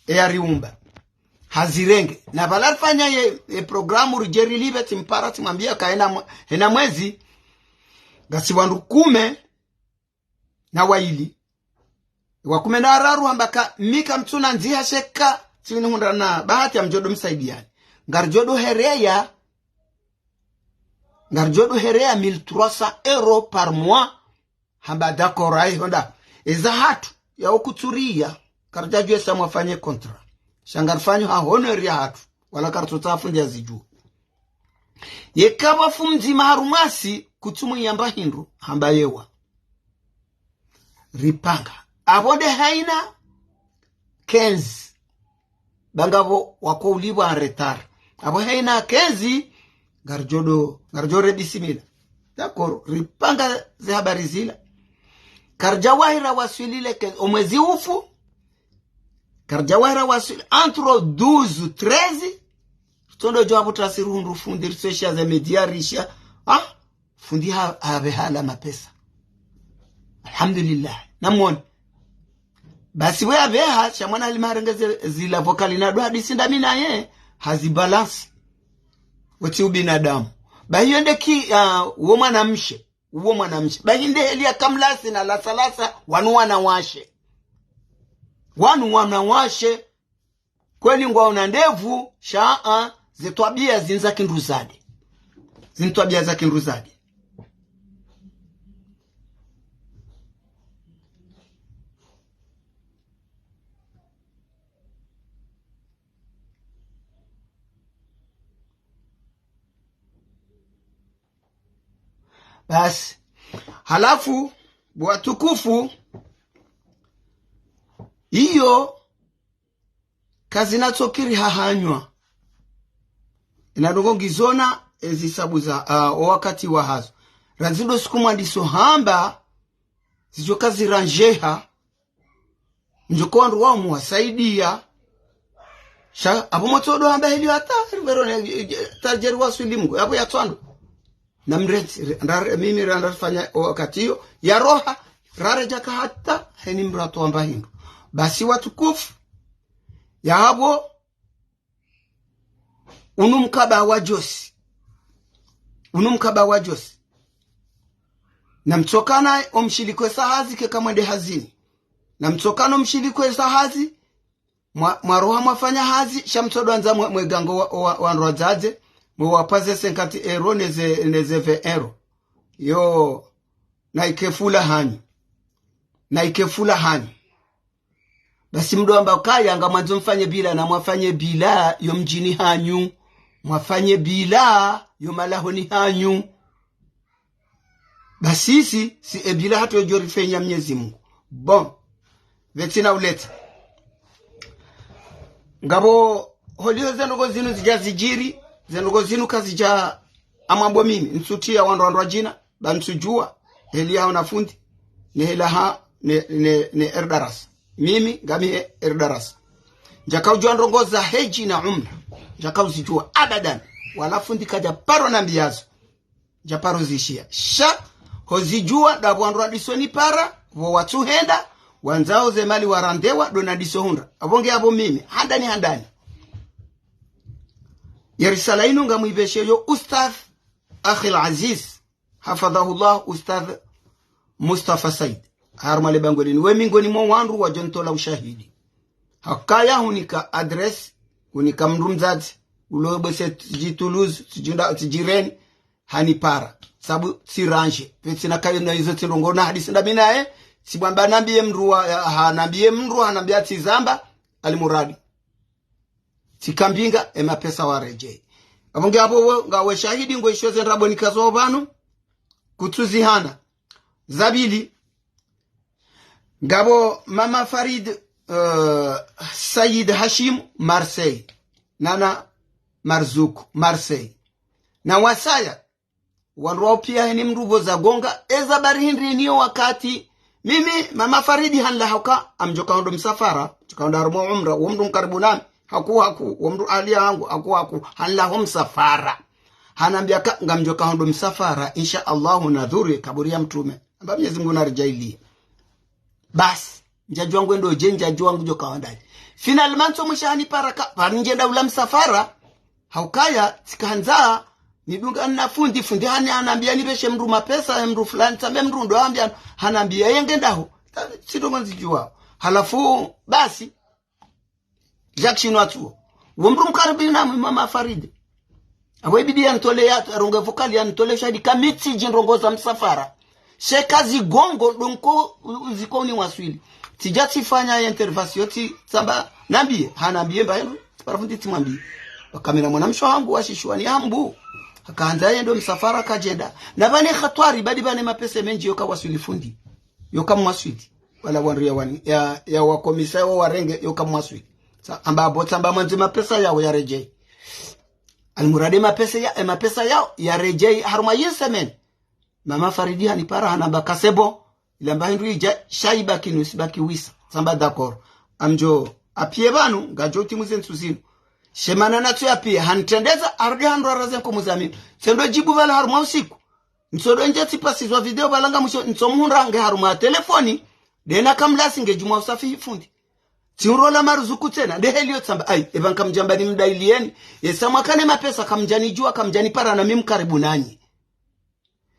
e yariumba. Hazirenge. Na pvala rifanya ye, ye programu ridje rilipve tsimpara tsimwambiya ka hena mwe-, hena mwezi. Ngasi wandru kume na waili. Wa kume na raru hamba ka mi kamtsuna ndziha sheka, tsini hundra na bahati ya mdjodo msaidiyani. Ngaridjodo hereya, ngaridjodo hereya mille trois cents euros par mois. Hamba d'accord, ayi honda. Eza hatru, ya okutsuriya, karidjadjuwa esa mwafanye contrat. Sha ngarifanyo ha honneur ya hatru, wala karitsotsaha fundi yazidjuwa. Yeka pvwa fundi mdzima harumwasi, kutsumu yamba hindru, hamba yewa. Ripanga. Apvo nde haina quinze. Ba ngapvo wako ulipvwa en retard. Apvo haina quinze, ngaridjodo, ngaridjore bisimila. D'accord, ripanga ze habari zila. Karidja wahira waswili le quinze, omwezi ufu. Karidja wahira waswili, entre douze, treize. Ritsondro djo apvo tasi ruhundru fundi, ritsoshiya ze média rishiya. Ah, fundi ha, hapveha la mapesa. Alhamdulillah. Namwone. Basi we hapveha, sha mwana Halima harenge ze, zila vokali na do hadisi ndami naye, hazi balance. Wotsi ubinadamu. Ba hiyo nde ki, ah, wo mwanamshe. Uwo mwanamshe. Ba hinde heli ya kamlasi na lasalasa, wanu wanawashe. Wanu wanawashe. Kweli ngwaona ndevu, sha, ah, ze twabia zinu za kindruzade. Zinu twabia za kindruzade. Basi. Halafu, watukufu, iyo kazina tsokiri hahanywa. Ina ndrongo ngizona ezi sabu za, ah, o wakati wahazo. Randzido siku mwandiso hamba, zidjo kaziranjeha, ndjo ko wandru wao muwasaidia. Sha, apvo motsodo hamba heli hata, rivero ne, eh, eh, tarjeri waswili mngu, apvo ya tswando. Na mrentsi, re-, ndare-, mimi randa rifanya o wakati iyo, ya roha, rare djaka hata, heni mratu wamba hindru. Basi watukufu, ya apvo, unu mkaba wa djosi. Unu mkaba wa djosi. Na mtsokana omshilikwe sa hazi keka mwende hazini. Na mtsokana omshilikwe sa hazi, mwa, mwaroha mwafanya hazi, sha mtsodo andza mwe, mwe gango wa, wa, wandru wadzadze, mwe wapvaze cinquante euros neze, neze vingt euros. Yo, na ikefula hanyu. Na ikefula hanyu. Basi mdo amba kaya ngamwandzo mfanye bila, na mwafanye bila yo mdjini hanyu. Mwafanye bila yo malahoni hanyu. Basi isi, si e bila hatru djo rifanya Mnyezi Mungu. Bon. Pvetsina uleta. Ngapvo holiho ze ndrongoo zinu zidja zidjiri, ze ndrongoo zinu kazidja amwambo mimi, ntsutiya wandru wandru wadjina, ba ntsudjuwa, heli yaho na fundi, ne hela ha, ne, ne, ne erdaras. Mimi, ngami he erdaras. Ndjakaudjuwa ndrongoo za hedji na umra. Ndjakauzidjuwa abadan. Wala fundi kadja paro nambiyazo. Ndjaparo zishiya. Sha, hozidjuwa, ndapvo wandru wadiso nipara, pvo watsuhenda, wandzao ze mali warandewa, ndo nadiso hundra. Apvo nge apvo mimi, handani, handani. Ye risala inu ngamwipvesheyo Ustadh Akhil Aziz, hafadhahullah, Ustadh Mustafa Said. Harumwa le bangwe linu. We mingoni mwa wandru wadjontola ushahidi. Hakaya hunika adresse, hunika mndru mdzadze, ulo bwese tsidji Toulouse, tsidji nda, tsidji Rennes, hanipara. Sabu tsirandje. Pvetsina kayo na izo tsi ndrongoo na hadisi ndami naye, tsibwamba nambiye mndru wa, ya, hanambiye mndru, hanambiya tsizamba, alimuradi. Tsikambinga, emapesa waredjeyi. Apvo nge apvo wo, ngawe shahidi ngwe isho ze ndrabo nikazo pvanu, kutsuzihana. Za pvili, ngapvo Mama Farid, eh, Said Hashim, Marseille. Nana Marzuku, Marseille. Na wasaya, wandru wao piya heni mndru pvo zagonga, eza bari hindri niyo wakati. Mimi, Mama Faridi hanlaha huka, ngamdjoka hondro msafara, djoka hondro harumwa umra, wo mndru mkaribu nami, haku haku, wo mndru aliya hangu, haku haku, hanlaha ho msafara. Hanambiya ka, ngamdjoka hondro msafara, insha Allahu nadhuru ye kaburi ya mtrume. Hamba Mnyezi Mngu naridjaaliye. Basi, ndjadjuwa ngwendo dje, ndjadjuwa ngudjo kawa ndadje. Finalement, ntso mwisha hanipara ka, pvanu ndjenda hula msafara, haukaya, tsikandza, nidunga na fundi, fundi hani hanambiya nipveshe mndru mapesa, mndru fulani, tsambe mndru ndo hambiya, hanambiya ye ngendaho. Ta-, tsi ndrongoo nzidjuwao. Halafu, basi, Jacques Shinwatsuo. Wo mndru mkaribu nami Mama Faridi. Apvo ibidi yanitole ya, aronge vocal yanitole shahidi ka mi tsidji ndrongoo za msafara. Sheka zigongo ndrongoo u-, ziko uniwaswili. Tsidja tsifanya intervention tsi tsamba nambiye, hanambiye mba hindru, tsipara fundi tsimwambiye. Wakamina mwana mshe hangu washishiwa ni hambu. Hakandza yendo msafara kadjenda. Na pvane hatwari badi pvane mapesa mendji yoka waswili fundi. Yoka mwaswili. Wala wandru ya wani, ya, ya wakomisa wo warenge, yoka mwaswili. Sa, hamba apvo tsamba mwandze mapesa yawo yaredjeyi. Almuradi mapesa ya, e mapesa yawo yaredjeyi, harumwa ye semaine. Mama Faridi hanipara hanamba ka c'est bon. Ilamba hindru idja, sha ibaki nusu, ibaki wisa. Tsamba d'accord. Ngamdjo, apiye pvanu, ngadjo utimuze ntsu zinu. Shemana natso yapiye, hanitrendeza, harudi handru araze nkomo za mimi. Tsendo djibu pvala harumwa usiku. Ntsodo ndje tsipasizwa video pvala ngamwisho, ntso muhundra nge harumwa telefoni, ndena kamlasi nge djumwa usafi fundi. Tsi urola maruzuku tsena, nde heliyo tsamba, ayi, epva nkamdjamba nimdailiyeni, yesa mwakane mapesa kamdjanidjuwa, kamdjanipara na mi mkaribu nanyi.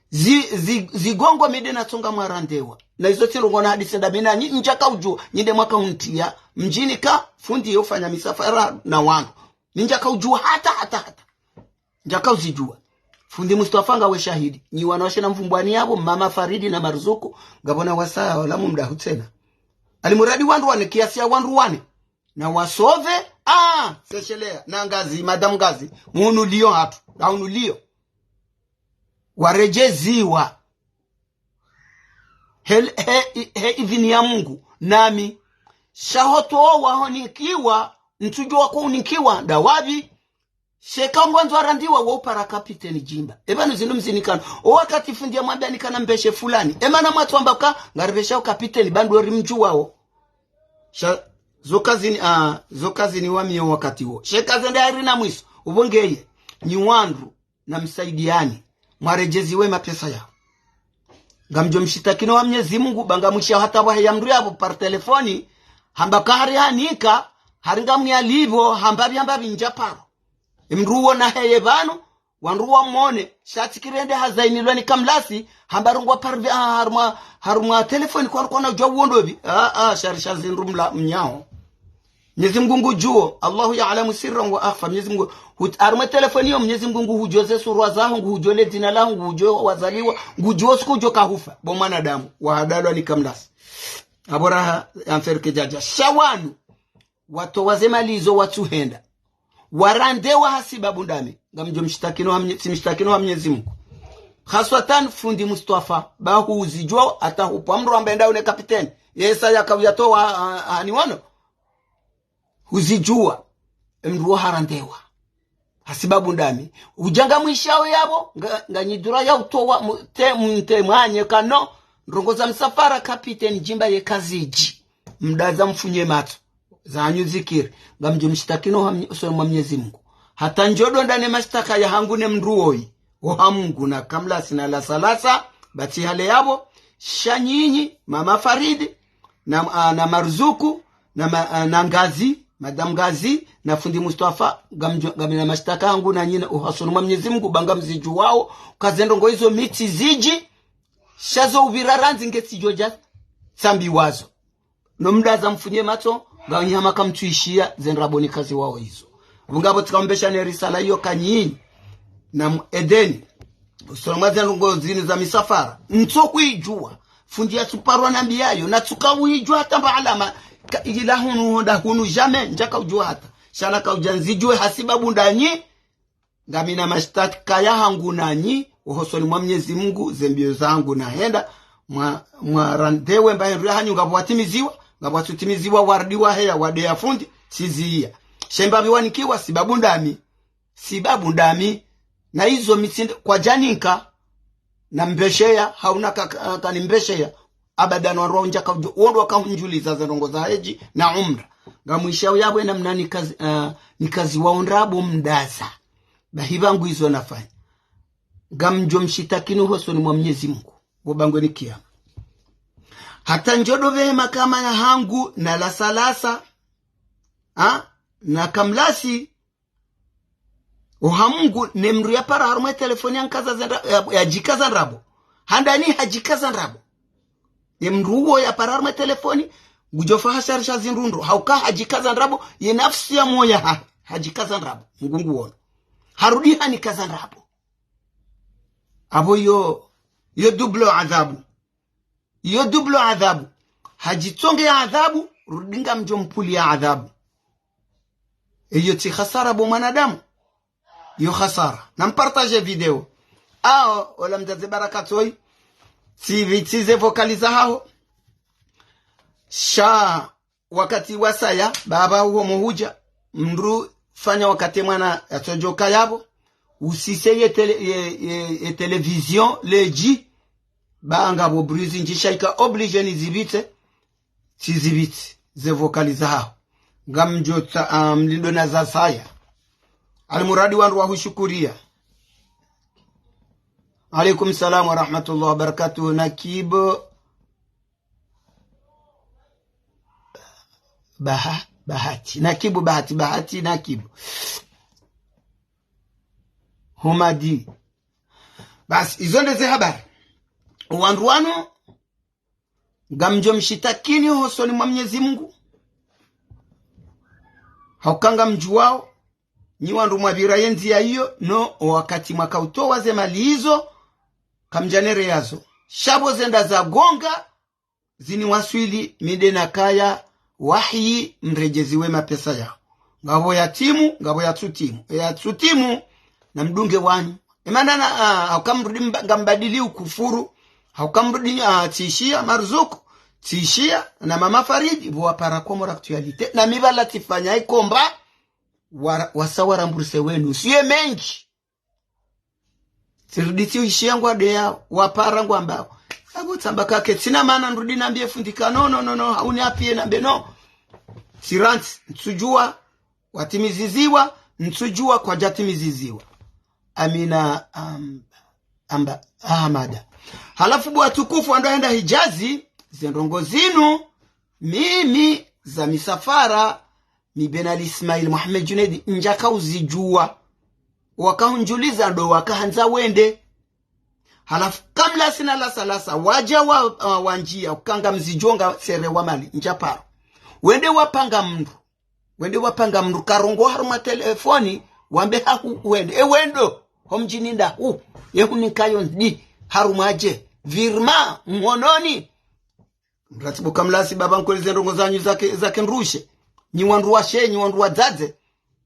Zi, zi, zigongo mi ndena tsonga mwarandewa. Na izo tsi ndrongoo na hadisi ndami nanyi, ndjakaudjuwa, nyi nde mwaka untiya, mdjini ka, fundi ye ufanya misafara na wandru. Mi ndjakaudjuwa hata, hata, hata. Ndjakauzidjuwa. Fundi Mustafa ngawe shahidi. Nyi wanawashe na mvumbwani yapvo, Mama Faridi na Marzuku, ngapvo na wasaya wala mumdahu tsena. Alimuradi wandru wane, kiasi ya wandru wane. Na wasove, ah, seshelea, na Ngazi, Madame Ngazi, munu liyo hatru, na unu liyo. Waredjeziwa. He, he, he idhini ya Mungu, nami. Sha hoto wahonikiwa, ntsudjuwa ko unikiwa, ndawapvi. Sheka ngwandzo arandiwa wo upara kapiteni djimba. Epvanu zinu mzinikano. O wakati fundi yamwambiya nikana mpveshe fulani. Emana mwatsuamba ka, ngaripvesha o kapiteni, ba ndo rimdjuwao. Sha, zo kazini, ah, zo kazini wamiyo wakati wo. Sheka zende harina mwiso. Upvo ngeye. Nyi wandru. Namsaidiyani, mwaredjeziwe mapesa yawo. Ngamdjo mshitaki no wa Mnyezi Mungu, ba ngamwishiya hata pvwaheya mndru yapvo par telefoni, hamba ka hari hanika, hari ngamwiya lipvo, hamba pvi, hamba pvi ndjaparo. Emndru wo na heye pvanu, wandru wamwone, sha tsi kirende hazainilwa ni kamlasi, hamba rungwa par pvi, ah, harumwa, harumwa telefoni kwa rukona udjuwa uwo ndopvi. Ah, ah, shari sha zindru mla mnyaho. Mnyezi Mngu ngudjuo, Allahu ya'lamu sirran wa akhfa. Mnyezi Mngu, hut-, harumwa telefoni yo, Mnyezi Mngu nguhudjuo ze surwa zaho, nguhudjuo le dzina laho, nguhudjuo wazaliwa, ngudjuo siku udjo kahufa. Bo mwanadamu, wahadalwa ni kamlasi. Apvo raha, ya mferike djadja. Sha wanu, watowa ze mali izo watsuhenda. Warandewa hasibabu ndami. Ngamdjo mshitaki no wa Mnye-, tsi mshitaki no wa Mnyezi Mngu. Haswatan fundi Mustafa, ba huzidjuwa, hata hupva mndru amba enda une kapiteni. Yesa yaka uyatowa, ah, ah, ni wano. Huzidjuwa. emdru wo harandewa. Hasibabu ndami. Udja ngamwishao yapvo, nga, nganyi dura ya utowa, mu-, te, mte mwanye kano, ndrongo za msafara kapiteni Djimba ye kazidji. Mdaza mfunye matso. Zanyu zikiri. Ngamdjo mshitakini ho ha-, hosoni mwa Mnyezi Mungu. Hata ndjo ndo ndane mashtaka yahangu ne mdru woyi. Oha Mungu na Kamlasi na Lasalasa, batsi hale yapvo, sha nyinyi, Mama Faridi, na, ah, na Marzuku, na ma-, ah, na Ngazi, Madame Ngazi, na fundi Mustafa, ngamdjo-, ngamina mashtaka yahangu na nyinyi, hosoni mwa Mnyezi Mungu, ba ngamzidjuwao, uka ze ndrongo izo mi tsizidji, sha zo upvira randzi nge tsidjo dja, tsambiwazo. No mdaza mfunye matso, nganyi hama kamtsuishiya, ze ndrabo nikaziwao izo. Pvungapvo tsika mbesha ne risala iyo ka nyinyi, na mu-, Edeni. Hosoni mwa ze ndrongo zinu za misafara. Ntso kuyidjuwa. Fundi yatsuparwa nambiyayo, natsuka uyidjuwa hata mba alama, ka-, ila hunu honda hunu jamais, ndjaka udjuwa hata. Sha naka udja nzidjuwe hasibabu ndanyi, ngamina mashtaka yahangu nanyi, hosoni mwa Mnyezi Mungu, ze mbio zahangu nahenda, mwa, mwarandewe mba hindru yahanyu ngapvo watimiziwa, ngapvo watsutimiziwa, warudi waheya, wadeya fundi, tsiziya. She mbapvi wanikiwa, sibabu ndami, sibabu ndami, na izo mi tsinde, kwadjaninka, na mbesheya, hauna ka, ka, kanimbesheya, abadan wandru wao ndjaka udjo, wondro wakahundjuliza ze ndrongo za hedji na umra. Ngamwishao yapvo namna nikazi-, ah, nikaziwao ndrabo mdaza. Bahi pvangu izo nafanya. Ngamdjo mshitakini hosoni mwa Mnyezi Mungu. Wo bangweni kiyama. Hata ndjo ndo pvehe mahakama yahangu na Lasalasa. Ha? Na Kamlasi. Oha Mungu, ne mdru yapara harumwa telefoni yankaza ze ndra-, ya, yadjikaza ndrabo. Handani hadjikaza ndrabo. Ne mdru uwo yapara harumwa telefoni, ngudjo fa hasharisha zindru ndro. Hauka hadjikaza ndrabo, ye nafsi ya moya ha, hadjikaza ndrabo. Mungu nguwono. Harudi hanikaza ndrabo. Apvo yo, yo double adhabu. Iyo double adhabu. Hadjitsonge ya adhabu, rudi ngamdjo mpuli ya adhabu. Iyo tsi khasara bo mwanadamu. Iyo khasara. Na mpartage video. Ao, ola mdzadze Baraka Tsoyi. Tsi vi-, tsi ze vocaliser haho. Sha wakati wasaya, baba uwo mohudja, mdru fanya wakati mwana yatsodjoka yapvo, usise ye tele-, ye, ye, ye télévision, ledji, ba ngapvo bruit zindji sha ika obligé nizipvitse, tsizipvitse, ze vocaliser haho. Ngamdjo tsa-, ah, mlindo na zasaya. Almuradi wandru wahushukuriya. Alaikum salam wa rahmatullahi wa barakatuh. Nakibu Baha-, Bahati. Nakibu Bahati, Bahati, Nakibu. Humadi. Basi, izo nde ze habari. Wandru wanu, ngamdjo mshitakini hosoni mwa Mnyezi Mungu. Hauka ngamdjuwao, nyi wandru mwapvira ye ndziya iyo, no, o wakati mwakautowa ze mali izo, kamdjanere yazo. Sha pvo zenda zagonga, zini waswili, mi nde nakaya, wahi, mredjeziwe mapesa yao. Ngapvo yatimu, ngapvo yatsutimu. E yatsutimu, na mdunge wanyu. Emana na, ah, hauka mrudi mba-, ngambadili ukufuru. Hauka mrudi, ah, tsishiya, Marzuku, tsishiya, na Mama Faridi, pvo wapara Comores Actualité. Na mi pvala tsifanya ikomba, wa-, wasa waramburise wenu. Siye mendji. Tsirudi tsiwishiya ngwadeya, wapara ngwambao. Apvo tsamba kake, tsina mana nrudi nambiye fundi ka, no, no, no, no, hauni apiye nambe, no. Tsirantsi, ntsudjuwa, watimiziziwa, ntsudjuwa, kwadjatimiziziwa. Amina, am-, amba, Ahamada. Halafu bo watukufu wandru wahenda Hijazi, ze ndrongo zinu, mimi, za misafara, mi Ben Ali Ismail Mohamed Junaid, ndjaka uzidjuwa. Wakahundjuliza ndo wakahandza wende. Halafu kamla sina lasa lasa, wadja wa, uh, wandjiya, uka ngamzidjuwa ngasere wa mali, ndjaparo. Wende wapanga mndru. Wende wapanga mndru, karongowa harumwa telefoni, wambe hahu wende. E wendo, ho mdjini ndahu. Ye huninkayo ndi, harumwa dje. Virement, mhononi. Mratibu kamlasi baba nkweli ze ndrongo zanyu zake, zake ndrushe. Nyi wandru washe, nyi wandru wadzadze.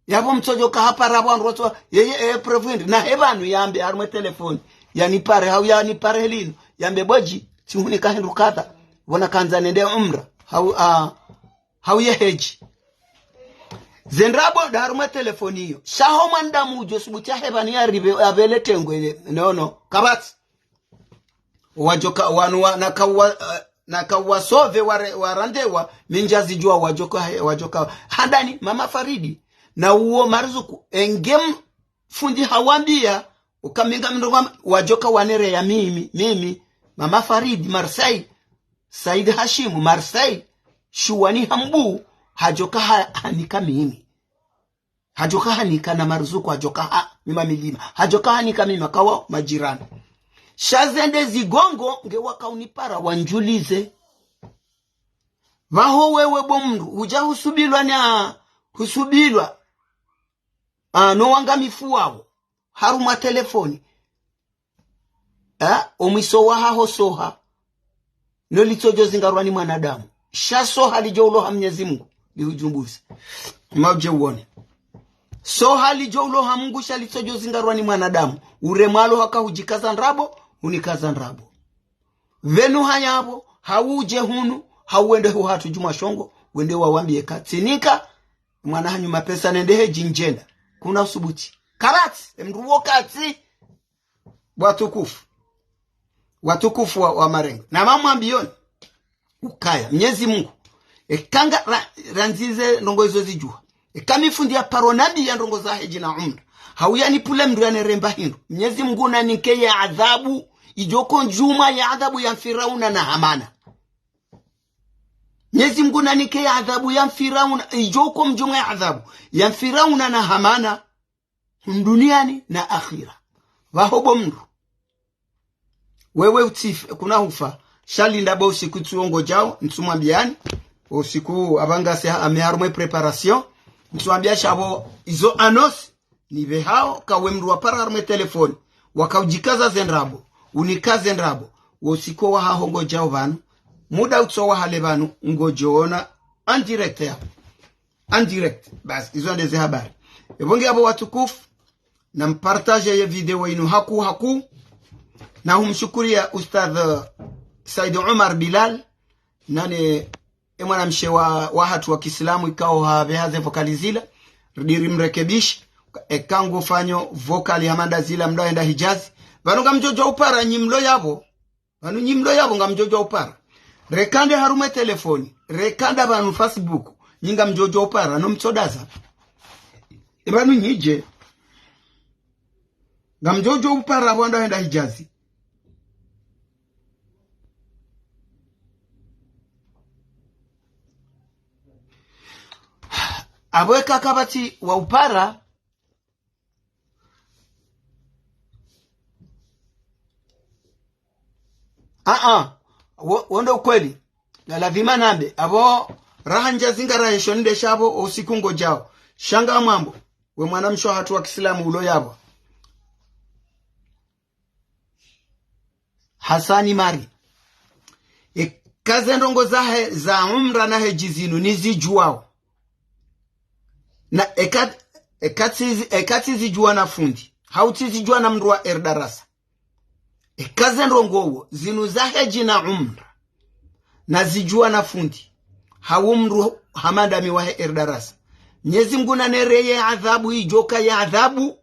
Yapvo mtsodjo kahapara pvo wandru watso, yeye, e, preuve hindri. Na he pvanu yambe, harumwe telefoni. Yanipare, hau yanipare linu. Yambe bo dji, tsihunika hindru kadha. Pvona kandza nende umra. Hau, a, hau ye hedji. Ze ndrabo nda harumwa telefoni iyo. Sha ho mwanadamu udjo subuti yahe pvanu yaribe, yapvele tengwe le, no, no. Kapvatsi. Wadjoka, wanu wa, naka wa, eh, naka wasove ware, warandewa, mi ndjazidjuwa wadjoka, wadjoka. Handani, mama Faridi. Na uwo Marzuku, engem fundi hawambiya, uka mi ngam ndrongo, wadjoka wanereya mimi, mimi, mama Faridi, Marseille, Said Hashimu, Marseille, Shuwani Hambu, hadjoka ha, hanika mimi. Hadjoka hanika na Marzuku, hadjoka ha, mima milima. Hadjoka hanika mima kawa majirani. Sha zende zigongo, nge waka unipara, wandjulize. Pvaho wewe bo mndru, udja husubilwa na, husubilwa. Ah, no wangamifu wawo. Harumwa telefoni. Eh, omwiso wahaho soha. No litsodjo zingarwa ni mwanadamu. Sha soha lidjo uloha Mnyezi Mungu. Lihudjumbuze. Maudje uone. Soha lidjo uloha Mungu sha litsodjo zingarwa ni mwanadamu. Ure mwalo haka hudjikaza ndrabo, unikaza ndrabo. Pvenu hanyapvo, hau udje hunu, hau wende hu hatru djumwa shongo, wende wawambiye ka tsinika, mwana hanyu mapesa nende hedji ndjenda. Kuna usubuti. Kapvatsi, emndru wo kapvatsi. Watukufu. Watukufu wa, wa marengo. Na mamwambiyoni. Ukaya. Mnyezi Mungu. Eka nga ra, randzize ndrongo izo zidjuwa. Eka mi fundi ya paro nambiya ndrongo za hedji na umra. Hau yanipvule mndru yaneremba hindru. Mnyezi Mungu nanike ye adhabu. Idjoko ndjumwa ye adhabu ya Firauna na Hamana. Mnyezi Mungu nanike ye adhabu ya Firauna. Idjoko mdjumwa ye adhabu ya Firauna na Hamana. Duniani na akhira. Pvaho bo mndru. Wewe utsife, kuna hufa. Sha linda bo usiku tsuongodjao, ntsumwambiyani. Usiku apvangasi ha, ame harumwe préparation. Ntsumwambiya sha bo izo annonce. Nipve hao, ka we mndru wapara harumwe telefoni. Waka udjikaza ze ndrabo. Unika ze ndrabo. Wo usiku wahaho ngodjao pvanu. Muda utso wahale pvanu, ngodjoona en direct ya. En direct. Basi, izo nde ze habari. Epvo nge apvo watukufu, na mpartage ye video inu haku, haku. Na humshukuriya Ustadh, eh, Said Omar Bilal, nane, e mwanamshe wa, wahatru wa kiislamu ikao hapveha ze vocal zila, ridiri mrekebishi, eka ngufanyo vocal hama nda zila mndru henda Hijazi. Pvanu ngamdjodjo upara nyi mlo yapvo, Pvanu nyi mlo yapvo ngamdjodjo upara. Reka nde harumwe telefoni. Reka nda pvanu Facebook. Nyi ngamdjodjo upara. No mtsodaza. E pvanu nyidje. Ngamdjodjo upara apvo wandru henda Hijazi. Apvo eka kapvatsi wa upara, Aa, wo, wo ndo ukweli. Na lazima nambe, apvo raha ndja zingara hesho nde sha pvo o usiku ngodjao. Sha ngamwambo, we mwanamshe wahatru wa kiislamu ulo yapvo. Hasani Mari. Eka ze ndrongo zahe, za umra na hedji zinu, nizidjuwao. Na eka, eka tsizi, eka tsizidjuwa na fundi. Hau tsizidjuwa na mndru wa R Darasa. Eka ze ndrongo wo, zinu za hedji na umra. Nazidjuwa na fundi. Hau mndru hama nda mi wahe R Darasa. Mnyezi Mngu nanereye adhabu idjoka ya adhabu.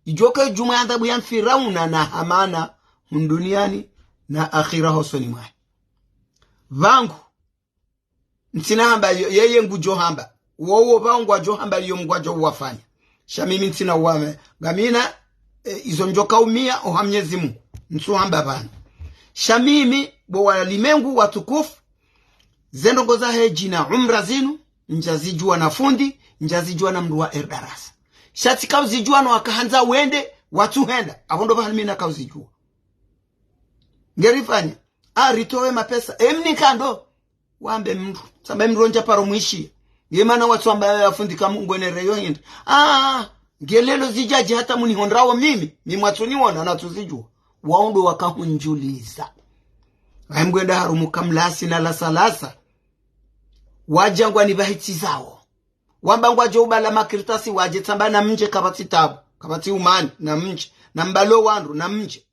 Idjoka idjumwa ya adhabu ya Firauna na Hamana, hunu duniani na akhira hosoni mwahe. Pvangu, ntsina hamba yo, yeye ngudjo hamba. Wowo pvangu wadjo hamba yo Mngu wadjo uwafanya. Sha mimi ntsina uwame. Ngamina, e, izo ndjoka umiya oha Mnyezi Mngu. Ntsu hamba pvanu. Sha mimi, bo walimengu watukufu, ze ndrongo za hedji na umra zinu, ndjazidjuwa na fundi, ndjazidjuwa na mndru wa R Darasa. Sha tsika uzidjuwa no wakahandza wende, watsu henda. Apvo ndo pvahanu mi naka uzidjuwa. Ngerifanya. A, ritowe mapesa. E mnika ndo. Wambe mndru. Tsamba mndru ndja paro mwishiya. Nge mana watsu amba ya fundi kamu ngwenereyo hindri. A, nge lelo zidjadji hata munihondrawo mimi. Mi mwatsu niwona natsu zidjuwa. Wao ndo wakahundjuliza. Ayi mgwenda harumuka mlasi na lasa lasa. Wadja ngwanipvahitsizawo. Wamba ngwadjo ubala makartasi wadje tsamba na mdje kapvatsi tabu. Kapvatsi umani, na mdje. Na mbalo wandru, na mdje.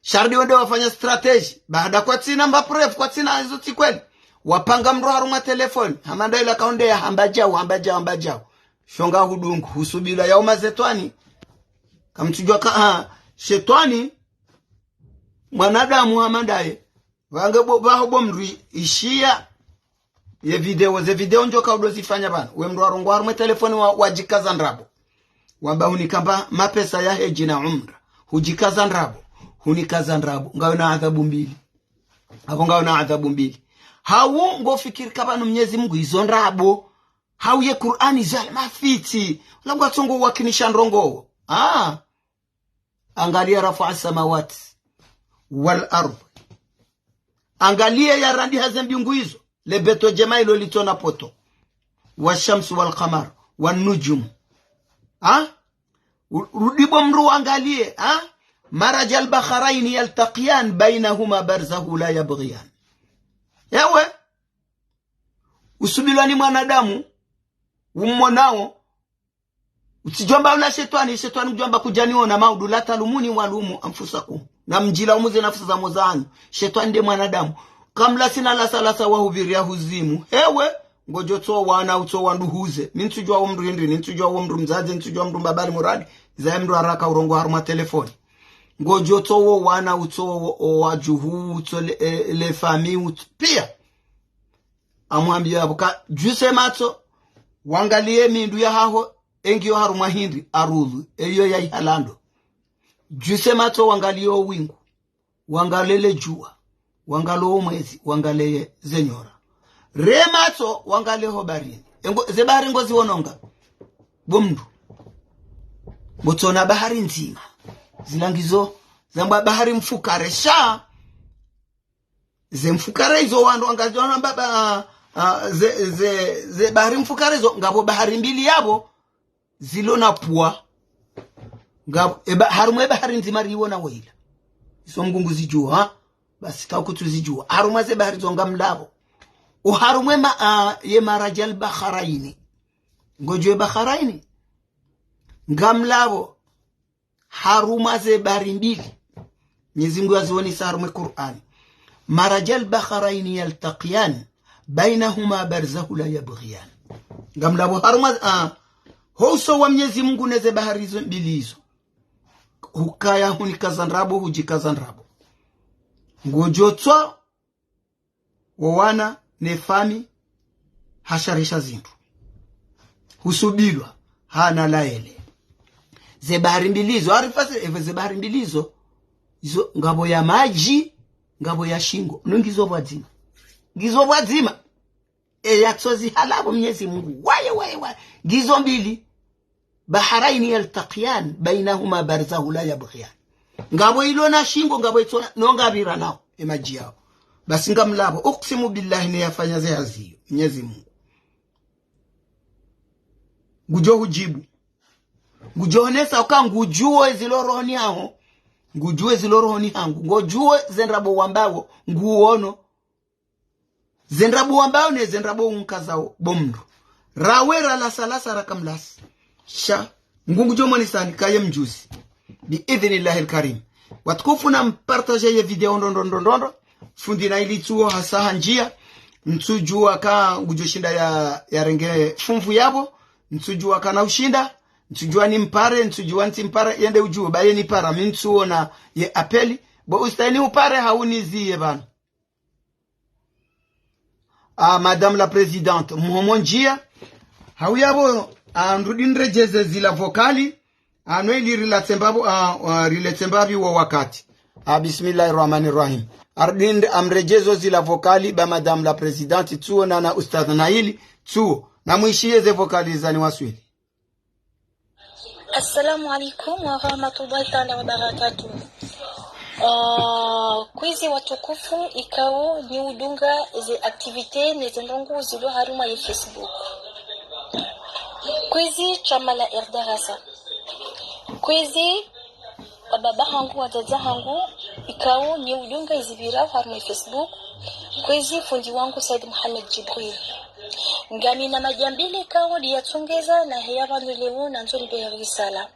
Sha rudi wende wafanya stratégie. Baada kwatsina mba preuve, kwatsina izo tsi kweli. Wapanga mndru harumwa telefoni, hama ndaye la kaonde ya hamba djau, hamba djau, hamba djau. Sho nga hudungu, husubilwa ya uma shetwani. Kamtsudjuwa ka, ha, shetwani, mwanadamu hama ndaye. Pvange bo, pvaho bo mndru ishiya. Ye video, ze video ndjo kaudo zifanya pvanu. We mndru warongoa harumwa telefoni wa, wadjikaza ndrabo. Wamba hunikamba mapesa ya hedji na umra. Hudjikaza ndrabo. Hunikaza ndrabo. Ngawe na adhabu mbili. Apvo ngawe na adhabu mbili. Hau ngofikiri ka pvanu Mnyezi Mungu izo ndrabo. Hau ye Kur'ani izo ya mafitsi. Wala ngwatsongo wakinisha ndrongo. Ah. Angaliya رفع السماوات والأرض. Angaliya ya randiha ze mbingu izo. Le beto djema ilo litsona poto. والشمس والقمر والنجوم. Ha? U-, rudi bo mndru wangaliye, ha? مرج البحرين يلتقيان بينهما برزخ لا يبغيان. Ewe. Usubilwa ni mwanadamu, umonao, utsidjwamba ula shetwani, shetwani kudjwamba kudjaniona maudu, لا تلوموني ولوموا أنفسكم. Na mdjilaumu ze nafusi za mo zanyu. Shetwani nde mwanadamu. Kamla sina lasa lasa wa hupviriya huzimu. Hewe, ngodjo tso wana utso wandru huze. Mi ntsudjuwa wo mndru hindri, mi ntsudjuwa wo mndru mdzadze, ntsudjuwa mndru mbabali muradi. Zaye mndru haraka urongoa harumwa telefoni. Ngodjo tso wo wana utso wo, o wadjuhu, utso le, e, le fami, utso. Piya. Amwambiya apvo ka, djuse matso, wangaliye mindru ya haho, engiyo harumwa hindri, arudhu, eyo ya ihalando. Djuse matso, wangaliye o wingu, wangaliye le djuwa, wangaliye o mwezi, wangaliye ze nyora. Re matso, wangaliye ho baharini. Engo, ze bahari ngoziwononga. Bo mndru. Ngotsona bahari ndzima. Zila ngizo, zambwa bahari mfukare sha. Ze mfukare izo wandru wangaziona baba, ah, ah, ze, ze, ze bahari mfukare izo, ngapvo bahari mbili yapvo, zilo na pvwa. Ngapvo, eba, harumwa e bahari ndzima riwona weyila. Izo Mngu nguzidjuwa, ha? Basi ka kutsu zidjuwa. Harumwa ze bahari zo ngamlapvo. O harumwa e ma, ah, ye مرج البحرين. Ngodjuwa e baharaini. Ngamlapvo. Harumwa ze bahari mbili. Mnyezi Mngu yazionesa harumwa e Kur'ani. مرج البحرين يلتقيان بينهما برزخ لا يبغيان. Ngamlapvo harumwa, ah, ho uso wa Mnyezi Mngu ne ze bahari zo mbili izo. Hukaya hunikaza ndrabo, hudjikaza ndrabo. Ngodjo tswa wo wana ne fami hasharisha zindru. Husubilwa, hana layele. Ze bahari mbili zo, arifasi, eve ze bahari mbili zo, izo ngapvo ya madji, ngapvo ya shingo. No ngizo pvwadzima. Ngizo pvwadzima. E yatsozi halapvo Mnyezi Mngu. Waye, waye, waye. Ngizo mbili. بحرين يلتقيان بينهما برزخ لا يبغيان. Ngapvo ilo na shingo, ngapvo itsona, no ngapvira nao, e madji yao. Basi ngamlapvo, أقسم بالله ne yafanya ze hazi iyo, Mnyezi Mngu. Ngudjo hudjibu. Ngudjo honesa uka ngudjuwo ezilo rohoni haho. Ngudjuwo ezilo rohoni hangu. Ngodjuwo ze ndrabo wambawo, nguwono. Ze ndrabo wambawo ne ze ndrabo unkazao bo mndru. Rawe ralasa lasa rakamlasa. Sha, Mngu ngudjo mwonesani kaye mjuzi. بإذن الله الكريم. Watukufu na mpartage ye video ndro ndro ndro ndro ndro. Fundi na ili tsuwo hasa handjiya. Ntsudjuwa ka ngudjo shinda ya, yarenge funvu yapvo. Ntsudjuwa ka na ushinda. Ntsudjuwa ni mpare, ntsudjuwa ntsi mpare, yende udjuwe, baye ni para, mi ntsuwona ye appel. Bo ustahi ni upare hau niziye pvanu. Ah, Madame la Présidente, mhomo ndjiya. Hau yapvo, ah, nrudi nredjeze zila vocal. Ah, no ili rilatse mbapvo, ah, ah, rilatse mbapvi wo wakati. Ah, bismillahi rahmani rahim. Arudi nde amredjezo zila vocal ba Madame la Présidente, tsuwo na, na Ustadh Naili, tsuwo. Na mwishiye ze vocal zani waswili. Assalamu alaikum wa rahmatullahi ta'ala wa barakatuh. Ah, kwezi watukufu ikao nyi udunga ze activité ne ze ndrongo zilo harumwa ye Facebook. Kwezi shama la Erdarasa. Kwezi wababa hangu, wadzadze hangu, ikao nyi udunga izipvirao harumwa ye Facebook. Kwezi fundi wangu Said Mohamed Djibril. Ngamina madjambili ikao ndiyatsongeza na heya pvanu leo nandzo nipvehe risala.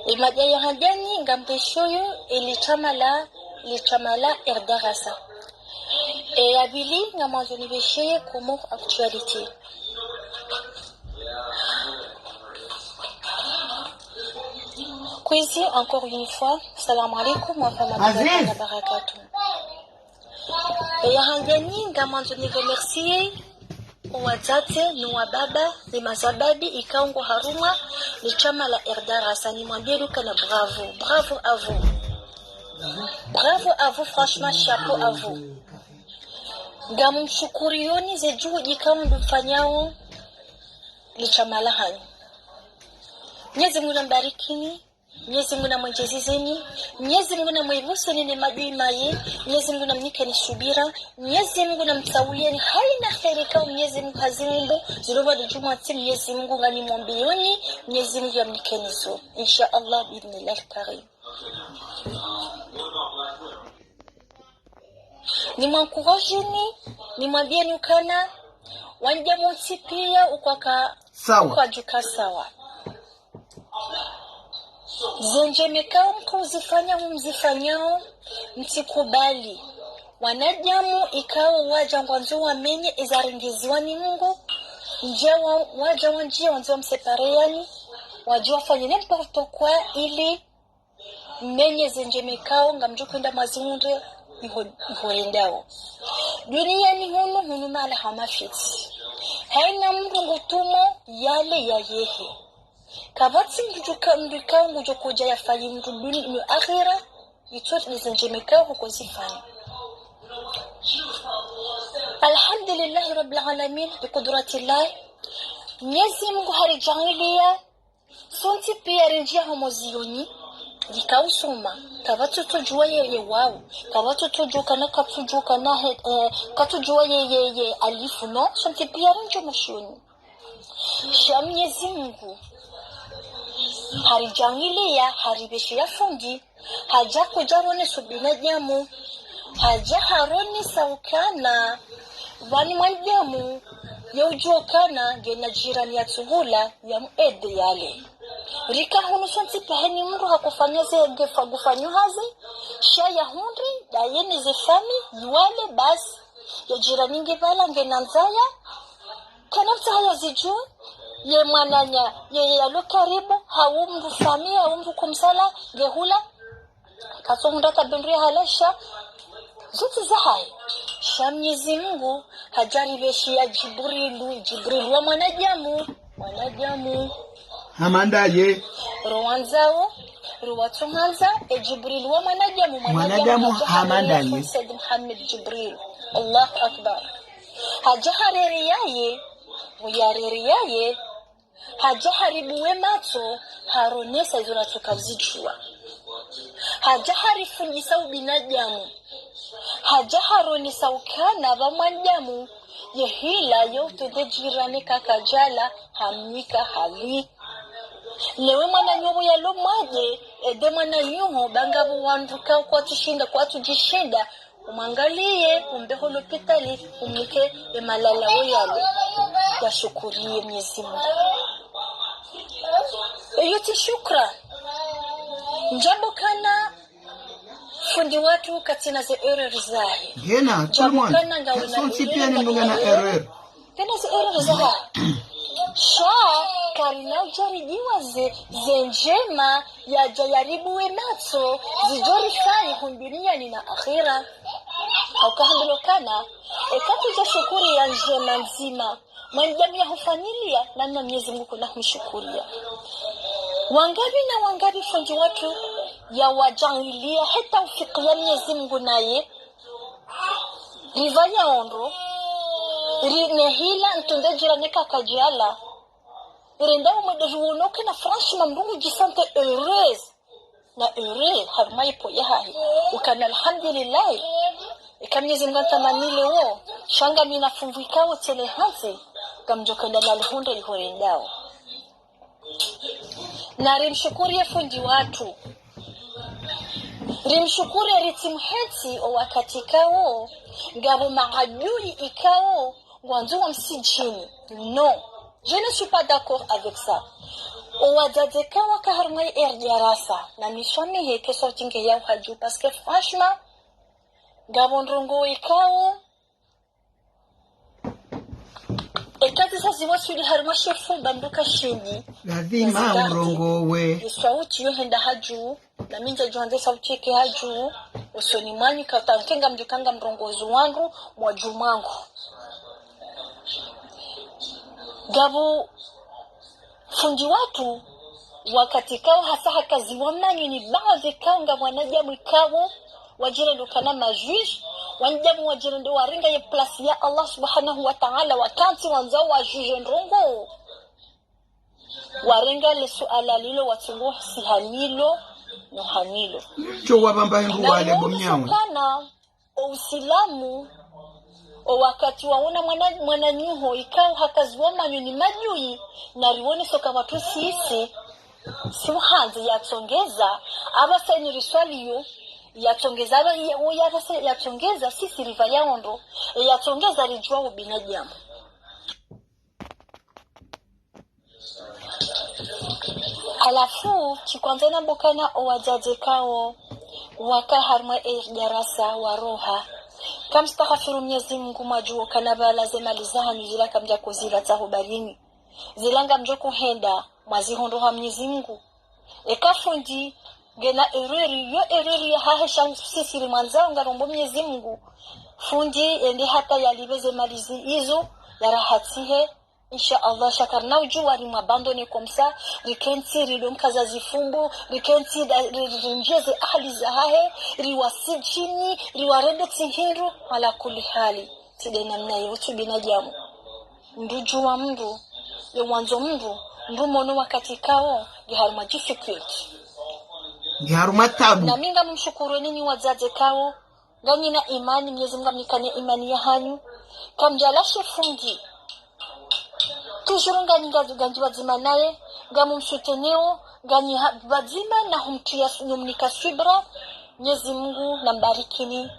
Ye madja ya handani ngamdeshoyo, ye li shama la, li shama la Erdarasa. E ya pvili, ngamwandzo nipvesheye Comores Actualité. Kwezi, encore une fois, salam alaikum wa rahmatullahi wa barakatuh. E ya handani, ngamwandzo niremercier owadzadze, nowababa, ne mazababi, ikao ngo harumwa le shama la Erdarasa, nimwambie ukana bravo, bravo à vous. Bravo à vous, franchement, chapeau à vous. Ngamumshukuriyoni ze juhudi ikao mfanyao le shama lahanyu. Mnyezi Mungu nambarikini, Mnyezi Mungu namwendjezezeni, Mnyezi Mungu namwevuseni ne madui maye, Mnyezi Mungu namnikeni subira, Mnyezi Mungu namtsaulieni haina kheri ikao Mnyezi Mungu haziumbu, zilova de jumwa tsi Mnyezi Mungu nganimwombeyoni, Mnyezi Mungu yamnikeni zo. Insha Allah, biidhnillahi karim. Nimwankurajeni, nimwambieni ukana, wanadamu wontsi pia ukwaka sawa, ukwajuka sawa. Ze ndjema ikao mko uzifanya, mzifanyao, mtsikubali. Wanadamu ikao waja ngwandzo wamenye eza warengeziwa ni Mungu, ndja wa-, waja wandjia wandzo wamsepareyani, waja wafanye n'importe quoi ili mmenye ze ndjema ikao ngamdjo kwenda mwazihundre iho, iho rendao. Duniani hunu, hunu mahala ha mafitsi. Haina mndru ngutumo yale ya yehe. Kapvatsi mndru djuka, mndru ikao ngudjo koja yafanye mndru duni-, akhira, itso ni ze ndjema ikao hukozifanya. Alhamdulillahi Rabbil Alamin, bi qudratillah. Mnyezi Mungu harijaaliya sontsi pia rindjia homo ziyoni, rikausoma, kapvatsi utsojua yeye wau, kapvatsi utsojua kana, kapvatsi utsojua kana he, eh, kapvatsi utsojua ye, ye, ye alifu, no, sontsi pia rindjia homo shiyoni. Sha Mnyezi Mungu harijaaliya, haripvesheya fundi, haja kuja ronesa ubinadamu. Haja haronesa ukana, pvanu mwanadamu, ye ujo ukana, ngena jirani yatsuhula, yamuede yale. Rika hunu sontsi pia haina mndru hakofanya ze ngefa ngufanyo hazi, sha yahundri, daye ne ze fami, yiwale basi, ye jirani ngepvala ngena ndzaya, kana mtsaha yazijue, ye mwananya, ye, ye yalo karibu, hau mndru fami, hau mndru kumsala, ngehula, katsohundra ata be ndru ya halasha, zontsi zahahe. Sha Mnyezi Mungu, hajaripvesheya Jibrilu, Jibrilu wa mwanadamu, mwanadamu. Hama ndaye. Rowandzao, rowatsohandza, e Jibrilu wa mwanadamu, mwanadamu, mwanadamu hama ndaye. Sayyid Muhammad Jibril. Allahu Akbar. Haja harere yaye, uyarere yaye, haja haribuwe matso, haronesa izo natsoka uzijua. Haja harifundisa ubinadamu. Haja haronesa ukana pvwa mwanadamu, ye hila yo utrende jirani kakajala, hamnika hali. Newe mwananyaho yalo mwaje, ede mwananyaho, ba ngapvo wandru ka kwatsushinda, kwatsujishinda, umwangaliye, umbe ho lopitali, umnike e malalawo yale, yashukuriye Mnyezi Mungu. Eyo tsi shukran. Ndjambo kana fundi watru katsina ze erreur zahe. Ngena, tout le monde. Ndjambo kana ngawena sontsi pia ni mndru ngena erreur. Kena ze erreur zahe. Sha, karina ujaribiwa ze, ze ndjema, yaja yaribuwe matso, zijo rifai hu duniani na akhira. Hauka hambilwa kana, eka kuja shukuriya ndjema ndzima mwanadamu yahufanyiliya, namna Mnyezi Mungu kuna humshukuriya. Wangapvi na wangapvi fundi watru yawajaaliya he taufiki ya Mnyezi Mungu naye, ripvaya ondro, ri ne hila, ntrende jirani kakajala. Irenda umwede riwono ukena franchement mndru ngujisentir heureuse na heureux harumwa ye peau yahahe. Ukana alhamdulillahi. Eka Mnyezi Mungu antamani leo, sha ngami na funvu ikao tsena hantsi, ngamdjo kwenda nalihundre liho rendao. Na rimshukuriye fundi watru. Rimshukuriye ritsi muhentsi o wakati ikao, ngapvo maadui ikao, ngwandzo wamsijini. Non. Je ne suis pas d'accord avec ça. O wadzadze ikao waka harumwa ye R D R S, na miswamihi ke sauti nge ya uhaju, parce que franchement, ngapvo ndrongoo ikao, Eka zisaziwa swili harimwa shefu, ba mndru kashindi. Lazima urongowe. Ye sauti yo henda hadju, na mi ndjadjuwa nde sauti yeke hadju, usoni mwanyu, kata nkenga mdjukanga mrongozi wangu, mwadju mwangu. Ngapvo fundi watru, wakati kawo hasa hakaziwa manyo ni baadhi kawo nga wanadamu ikawo, wadjirendo kana majuge, wanadamu wadjirendo warenga ye place ya Allah subhanahu wa ta'ala, wakantsi wandzao wajuge ndrongo. Warenga le suala lilo watsungo si hanilo, no hanilo. Ndjo wapvamba hindru wale bo mnyawe. Kana o Usilamu, o wakati waona mwana, mwananyaho, ikao hakaziwa manyo ni madjuyi, na riwone soka watru sisi, si uhandzi yatsongeza, aba seni riswaliyo, yatsongeza, aba ya, o ya, yatsongeza, sisi riva yaondo, e yatsongeza ridjuwa ubinadamu. Halafu, tsi kwandza nambe ukana o wadzadze kawo, waka harimwa e darasa waroha. Kamstaghfiru Mnyezi Mungu, mwadjuwa ukana bala ze mali zahanyu zila kamdjakozila tsaho barini. Zila ngamdjo kohenda, mwazihundru ha Mnyezi Mungu. Eka fundi, ngena erreur, yo erreur yahahe sha sisi rimwandzao ngarombo Mnyezi Mungu. Fundi, ende hata yalipve ze mali zi, izo, yarahatihe, Insha Allah, sha karina udjuwa rimwabandonne comme ça, rikentsi rido mkaza zifumbu, rikentsi da, ri, ri, rinjeze ahali zahahe, riwasidjini, riwarende tsi hindru, ala kulli hali, tsi de namna ye utsu binadamu. Mndru udjuwa mndru, ye wandzo mndru, mndru mono wakati kawo, nge harumwa difficulté. Nge harumwa tabu. Na mi ngamumshukuruni nyi wadzadze kawo, nganyina imani, Mnyezi Mungu amnikane imani yahanyu. Kamdjalashe fundi. Toujours nganyi nga, nganyi pvadzima naye, ngamumsouteneo, nganyi ha, pvadzima na humtriya su, numnika swibra. Mnyezi Mungu nambarikini,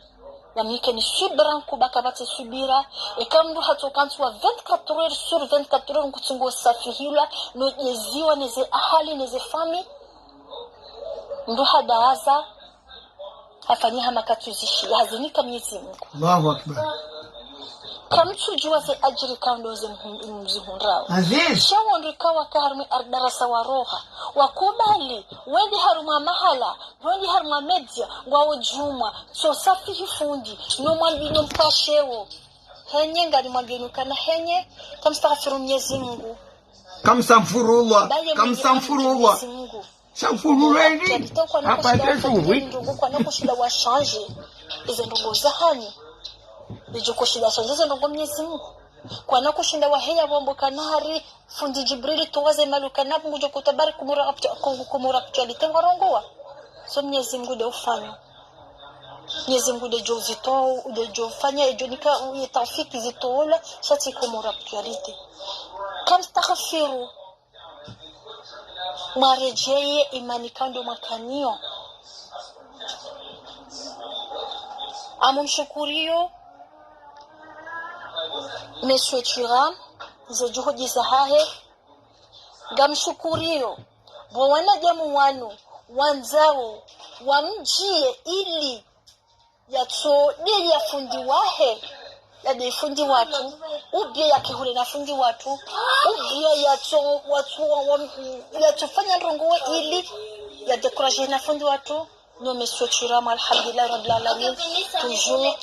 namnikeni swibra, nkubaka pvatsi swibira. Eka mndru hatsoka ntsu wa vingt-quatre heures sur vingt-quatre heures nkutsungo safihilwa, no djeziwa neze ahali, neze famille. Mndru hadaza, hafanya hama katsuzishiya, hazinika Mnyezi Mungu. Allahu Akbar. Kamtsudjuwa ze adjiri kando ze mhu, mzihundrao. Aziz. Sha wandru kawo waka harumwa e darasa waroha, wakubali, wende harumwa mahala, wende harumwa média, ngwawo djumwa, tso safihi fundi, no mwambi no mpashewo. Henye nganimwambiyeni ukana henye, kamstaghfiru Mnyezi Mungu. Kamsamfurullah, kamsamfurullah. Mnyezi Mungu. Sha mfululeni, hapate shughuli. Ndrongo kwana kushinda wa changer izo ndrongo zahanyu. Ndjo kushinda changer izo ndrongo Mnyezi Mungu. Kwana kushinda waheya wambo kana hari fundi Djibril towa ze maluka na Mungu djo kutabari kumura, kumura actualité ngwarongowa. So Mnyezi Mungu de ufanya. Mnyezi Mungu de djo zito, de djo fanya, e djo nika, ye taufiki zitowola, sha tsi kumura actualité. Kamstaghfiru. Mwaredjeye imani kando mwakaniyo. Ngamumshukuriyo Monsieur Thuram, ze juhudi zahahe. Ngamshukuriyo bo wanadamu wanu wandzao wamdjiye ili yatso de ya fundi wahe, ya de fundi watru, ou bien yake hule na fundi watru, ou bien yatso, watru wa, wa, yatso fanya ndrongo ili ya décourager na fundi watru. Non, Monsieur Thuram, alhamdulillah, Rabbil Alamin, toujours,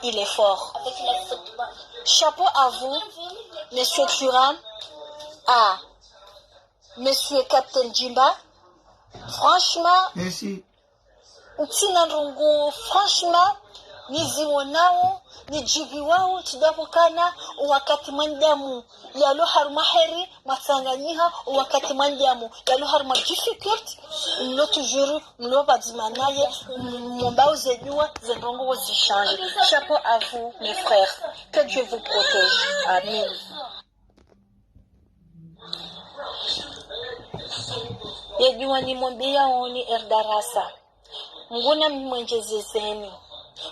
il est fort. Chapeau à vous, Monsieur Thuram, à Monsieur Capitaine Djimba. Franchement, merci. Ntsina ndrongo, franchement, nizionao, nidjiviwao, tsidapvo kana, o wakati mwanadamu yalo harumwa heri, mwatsanganyiha, o wakati mwanadamu yalo harumwa difficulté, mlo toujours, mlo pvadzima naye, m, mombao ze dua, ze ndrongo wo zi changer. Chapeau à vous, mes frères. Que Dieu vous protège. Amin. Ye dua nimombeao ni e darasa. Mngu namwendjezezeni.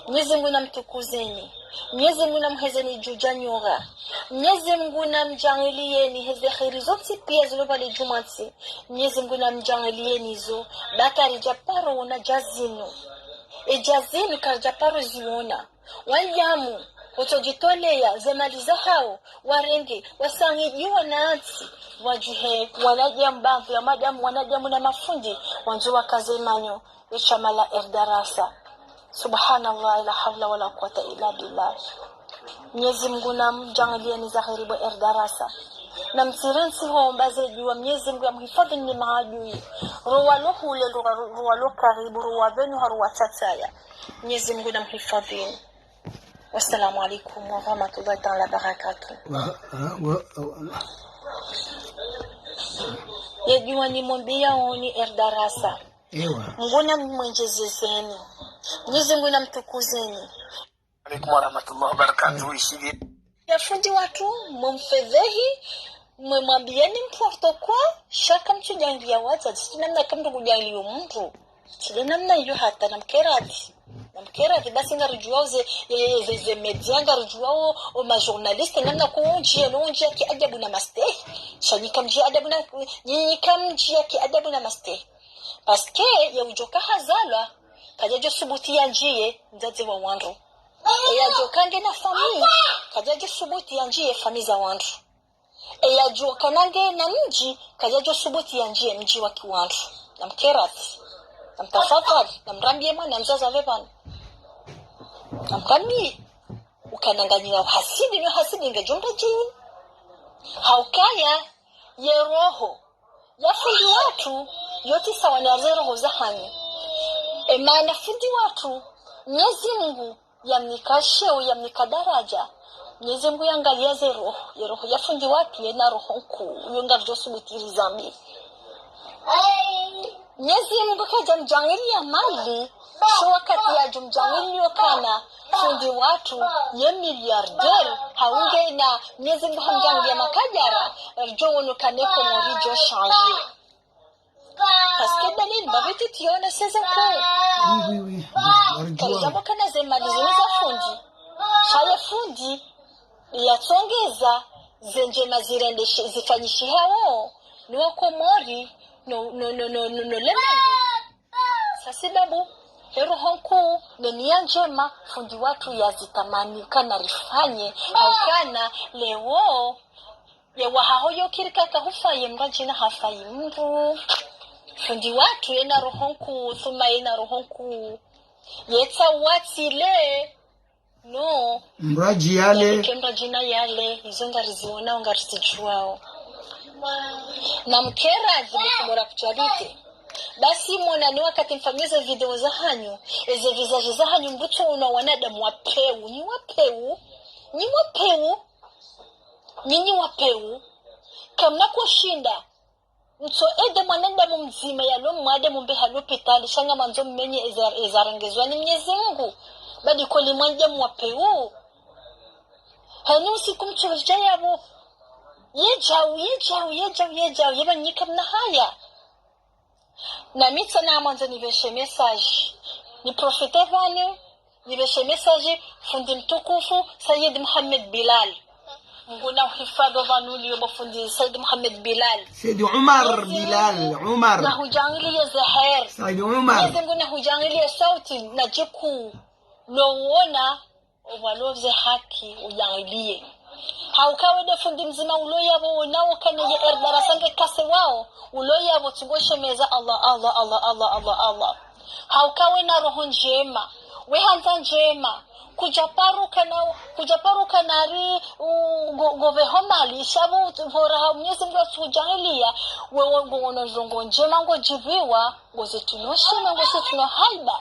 Mnyezi Mngu namtukuzeni. Mnyezi Mngu namhezeni dju dja nyora. Mnyezi Mngu namdjaanliyeni heze heri zontsi piya zilo pvale djumwa ntsi. Mnyezi Mngu namdjaanliyeni zo. Ba karidja paro wona dja zinu. E dja zinu karidja paro ziwona. Wanadamu, Watsodjitoleya ze mali zahao, warenge, wasangidiwa na ntsi, wadjuhe wanadamu, baadhwi ya madamu, wanadamu na mafundi, wandzo wakaze manyo, ye shama la Erdarasa. Subhanallah, la hawla wala quwwata illa billah. Mnyezi Mngu namdjaanliyeni za kheri bo Erdarasa. Namtsirentsi homba ze dua, Mnyezi Mngu yamhifadhini ne maadui. Ro walo hule, ro, ro walo karibu, ro wa pvanu, ha ro wa tsataya. Mnyezi Mngu namhifadhini. Wassalamu alaikum warahmatullahi taala wabarakatuh. Wa, ah, wa, wa, wa. Ye dua nimombeyaoni Erdarasa. Ewa. Mngu namwendjezezeni. Mnyezi Mngu namtukuzeni. Alaikum warahmatullahi wabarakatuh. Ishiliye. Ya fundi watru, mwemfedhehi, mwemwambiyeni n'importe quoi, sha kamtsudjaanliya wadzadze, tsi namna kamtsu kudjaanliya mndru. Tsi namna iyo hata namkeradhi. Namkeradhi, basi ngaridjuwao ze, ye, ye, ze, ze média, ngaridjuwao o ma journaliste, namna kundjiya, no ndjiya ki adabu na mastehi. Sha nyi kamdjiya adabu na, nyi, nyi kamdjiya ki adabu na mastehi. Parce que ye udjoka hazalwa, kadjadjo subuti yandjiye mdzadze wa wandru. Ye yadjoka ngena famille, kadjadjo subuti yandjiye famille za wandru. Ye yadjoka nangena mdji, kadjadjo subuti yandjiye mdji wa kiwandru. Namkeradhi. Namtafadhali. Namrambiye mwana mdzadze apve pvanu. Namrambiye. Ukananganyila uhasidi, no hasidi ngedjo mdadjini. Haukaya, ye roho ya fundi watru, yo tsi sawa na ze roho zahanyu. Emaana fundi watru, Mnyezi Mngu yamnika sheo, yamnika daraja. Mnyezi Mngu yangaliya ze roho, ye roho ya fundi watru, yena roho nkuu, yo ngaridjo subuti rizambi. Mnyezi Mngu kadjamdjaanliya mali, sha wakati yadjomdjaanliya ukana, fundi watru, ye milliardaire, haungena, Mnyezi Mngu hamdjaanliya makadara, ridjo wono ukana Komori djo changer. Parce que Daniel, ba petit, yo na seize ans. Oui, oui, oui. Bon, waridjuwa. Karidjambo ukana ze mali zinu za fundi. Sha ye fundi, yatsongeza, ze ndjema zirendeshe, zifanyishihawo, ni wa Komori, no, no, no, no, no, no, lemengu. Sa sibabu, he roho nkuu, ne niya ndjema, fundi watru yazitamani, ukana rifanye, haukana, leo, ye wahaho yo kirika kahufa, ye mdru adjina hafa yi mdru. Fundi watru, yena roho nkuu, thumma yena roho nkuu. Yetsa watsi le, no. Mdru adji yale. Yalike mdru adjina yale, izo ngariziwonao, ngarizidjuwao. Namkeradhi bo Komori Actualité. Basi mwonani wakati mfanyao ze video zahanyu, eze visage zahanyu mbuto una wanadamu wa pewu, nyi wa pewu, nyi wa pewu, nyinyi wa pewu, kamna kushinda. Mtso ede mwanadamu mdzima yalo mwade mumbe ha lopitali, sha ngamwandzo mmenye eza, eza rengezwa ni Mnyezi Mngu. Badi koli mwanadamu wa pewu. Hanyu usiku mtso dja yapvo. Ye djau, ye djau, ye djau, ye djau, ye ba nyi kamna haya. Na mi tsena ngamwandzo nipveshe message. Ni profite pvanu, nipveshe message, fundi mtukufu, Sayyid Mohamed Bilal. Mngu na uhifadhwi pvanu uliyo bo fundi Sayyid Mohamed Bilal. Sayyid Omar Bilal, Omar. Na hudjaanliye ze kheri. Sayyid Omar. Mnyezi Mngu na hudjaanliye sauti na djiku. Lo wona, opvalo ze haki udjaanliye. Hauka we nde fundi mdzima ulo yapvo wonao ukana ye Erdarasa nge kase wao, ulo yapvo tsi ngo shemeza Allah, Allah, Allah, Allah, Allah, Allah. Hauka wena roho ndjema, we handza ndjema, kudja paro ukana, kudja paro ukana ri, u, ngo, ngo pveho mali, sha pvo, pvo raha Mnyezi Mngu atsu hudjaanliya, we, we, ngo, ngono ndrongo ndjema ngodjipviwa, ngoze tuno shema, ngoze tuno haiba.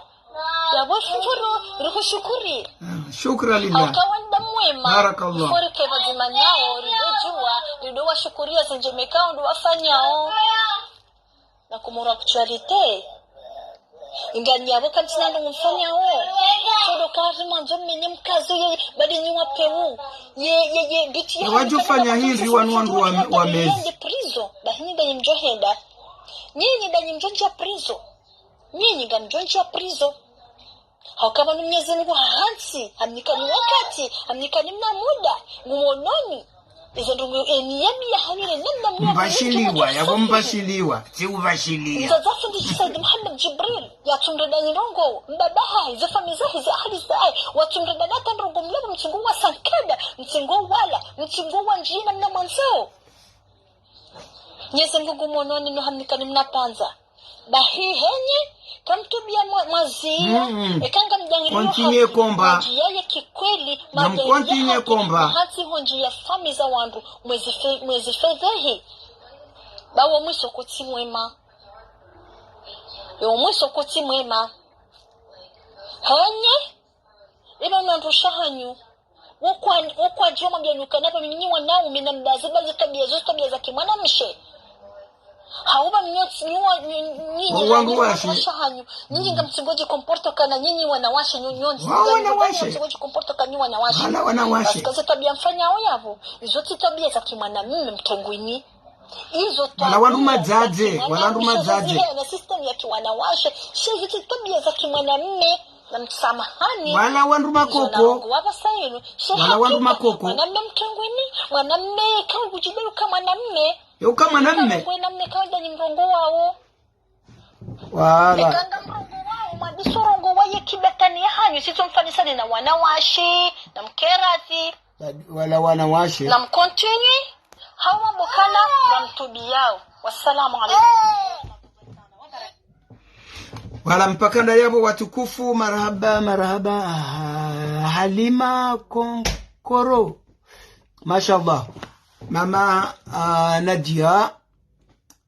Yapvo shukuru, rikushukuri. Ah, shukran lillah. Hauka wenda mwema. Barakallah. Ifo rike pvadzima nawo, rido djuwa, rido washukuriya ze ndjema ikao ndo wafanyao. Na Komori Actualité. Inga nyi yapvo kamtsina ndo mfanyao. Kodo kari mwandzo mmenye mkazo ye, badi nyi wa pewu. Ye, ye, ye, biti ye. Wadjofanya hindri wanu wandru wa, wa mezi. Yende prison. Ba hinyi ndanyi mdjo henda. Nyinyi ndanyi mdjo ndja prison. Nyinyi ngamdjo ndja prison. Hauka pvanu Mnyezi Mngu hahantsi, hamnikani wakati, hamnikani mna muda, ngumononi. Izo ndrongoo eni yemi ya hanyu ne namna mwa mbashiliwa, yabo mbashiliwa, tsi ubashiliya. Mdzadze fundi Said Muhammad Jibril, yatsumrenda nyi ndrongoo, mbaba hahe, ze famiyi zahe, ze ahali zahe, watsumrenda nata ndrongoo mlapvo mtsingo wa sankada, mtsingo wala, mtsingo wa ndjina mna mwandzao. Mnyezi Mngu ngu mwononi no hamnikani mna pvandza. Bahi henyi, kamtubia mwa-, mwaziya, mm, eka ngamdjangiliyo continue haki, komba. Mwaziya ye kikweli, na mwaziya mcontinue haki, komba. Hati honji ya famiyi za wandru, mwezi fe-, mwezi fedhehi. Ba wo mwiso kutsi mwema. Yo mwiso kutsi mwema. Henyi, ino nandru shahanyu. Wokwa-, wokwadjo mwambia nyuka napvo nyinyi wanaume na mbazi bazi twabiya zo twabiya za kimwanamshe. Hauba mnyotsi nyuwa, nyi-, nyi-, nyi-, wa-, wangu nyi-, washe. Washe hanyu. Nyinyi ngamtsingodji comporter kana nyinyi wanawashe nyo-, nyonzi. Wa-, wanawashe. Ngamtsingodji comporter kana nyinyi wanawashe. Wana wanawashe. Parce que ze twabiya mfanyao yapvo, izo tsi twabiya za kimwanamme mtrengweni. Izo wala wandru madzadze, wala wandru madzadze. Zile na système ya kiwanawashe, she izo tsi twabiya za kimwanamme, na msamahani. Wala wandru makoko. Izo na wapvasa yenu, she wala wandru hakika, makoko. Mwanamme mtrengweni, mwanamme kaudjibeluka mwanamme. Yeuka mwanamme. Mwanamme kaudani mrongoo wawo. Wala. Eka ngamrongoo wawo, mwabiso rongoo waye kibetani ya hanyu, sitso mfanisani na wanawashe, na mkerathi. Wala wanawashe. Na mcontinue, hawa bokana, ngamtubiyao. Wassalamu alaikum. Wala mpaka nda yapvo watukufu, marahaba, marahaba, ah, Halima Konkoro. Mashallah. Mama, ah, Nadia,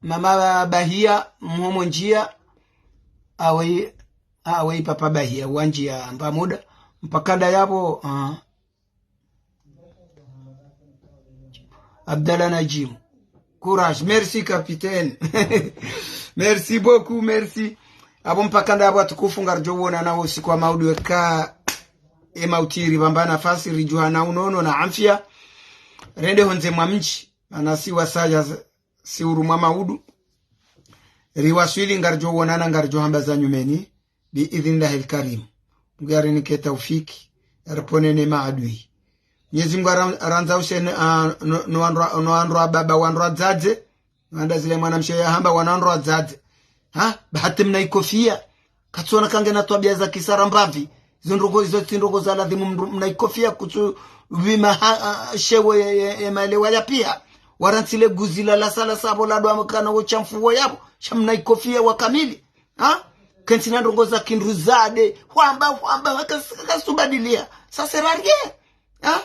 mama Bahia, mhomo ndjia, awe, awe papa Bahia, wandjia mba muda. Mpaka nda yapvo, ah, Abdallah Najim. Courage. Merci, capitaine. Merci beaucoup, merci. Apvo mpaka nda apvo watukufu, ngaridjo wonana wo usiku wa maudu eka ye mauti ripvamba nafasi, ridjuhana unono na afya. Rende hondze mwa mdji. Mana si wasaya z-, si urumwa maudu. Riwaswili ngaridjo wonana, ngaridjo hamba za nyumeni. Bi idhnillahi lkarim. Mngu yarinike taufiki, yariponene maadui. Mnyezi Mngu aran-, arandza usene, ah, no, no wandru, no wandru wa baba, wandru wa dzadze. Wanda zile mwanamshe yahamba wana wandru wa dzadze. Ha? Bahati mna ikofia. Katsona kange na twabiya za kisara mbavi. Izo ndrongoo, izo tsi ndrongoo za ladhimu mndru, mna ikofia kutsu vima ha, ah, shewo ye, ye, ye malewa ya piya. Warantsile guzi la lasa lasa apvo la dwa mkana wo shamfuo yapvo. Sha mna ikofia wa kamili. Ha? Kentsi na ndrongoo za kindru zade. Hwamba, hwamba, haka-, hakasubadilia. Ça sert à rien. Ha?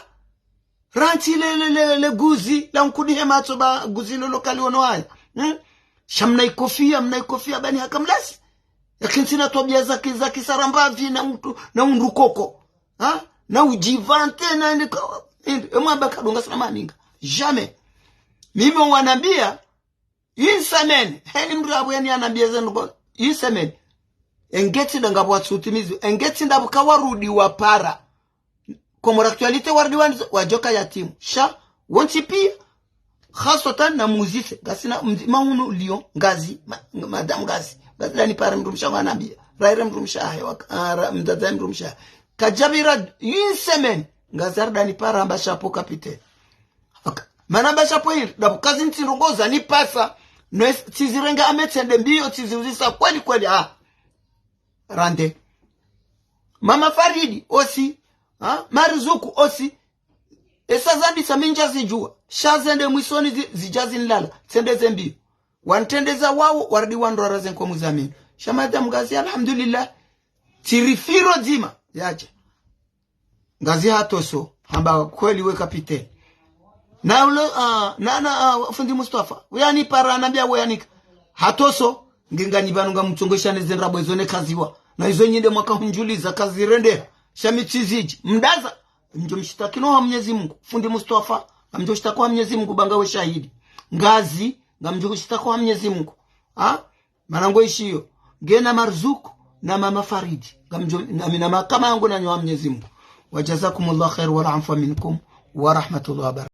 Rantsi le, le, le, le guzi, la nkudi he matso ba guzi lo lokali wono haya. Hmm? Sha mna ikofia, mna ikofia bani haka mlasi. Ya kentsi na twabiya za ki-, za kisara mbavi na mtu, na undru koko. Ha? Na udjivante na ende ka-, ende, emwamba kadunga sana maninga. Jamais. Mimi wanambia, une semaine, heli mndru apvo yani anambia zenu ko, une semaine. Engeti nda ngapvo watsutimizi, engeti nda pvuka warudi wapara. Comores Actualité warudi wandzo, wadjoka yatimu. Sha, wontsi piya, khaswatan na muzise, ngasina mdzi, maunu Lyon, Ngazi, ma-, madame Ngazi. Ngazi dani pare mndru mshe wanambia. Raire mndru mshe ahe, wak-, ah, ra-, mdzadze mndru mshe. Kadjapvira une semaine, Ngazi aridani para amba chapeau capitaine. Aka-, mana ba chapeau hindri, dapvo kazi ntsi ndrongoo zanipasa, no es-, tsizirenga ame tsende mbiyo, tsiziuzisa kweli kweli, ah. Rande. Mama Faridi, aussi, ah, Marzuku, aussi. Esa zandisa mi ndjazidjuwa. Sha zende mwisoni zi-, zidjazinilala. Tsende ze mbiyo. Wantrendeza wawo, warudi wandrwara ze nkomu za mino. Sha madame Ngazi, alhamdulillah. Tsirifiro dzima. Yadja. Ngazi hatoso, hamba kweli we capitaine. Na ulo, ah, na, na, ah, fundi Mustafa. Uyanipara, anambia we yanika. Hatoso, nge ngani pvanu ngamtsongoesha ne ze ndrabo izo ne kaziwa. Na izo nyi nde mwaka hundjuliza kazirendeha. Sha mi tsizidji. Mdaza. Ngamdjo mshitaki no ha Mnyezi Mungu. Fundi Mustafa. Ngamdjo shitaki ha Mnyezi Mungu ba ngawe shahidi. Ngazi. Ngamdjo shitaki ha Mnyezi Mungu. Ha? Mana ngo ishiyo. Ngena Marzuku na mama Faridi. Ngamdjo, na, na makama yangu na nyo ha Mnyezi Mungu. وجزاكم الله خير والعفو منكم ورحمة الله وبركاته.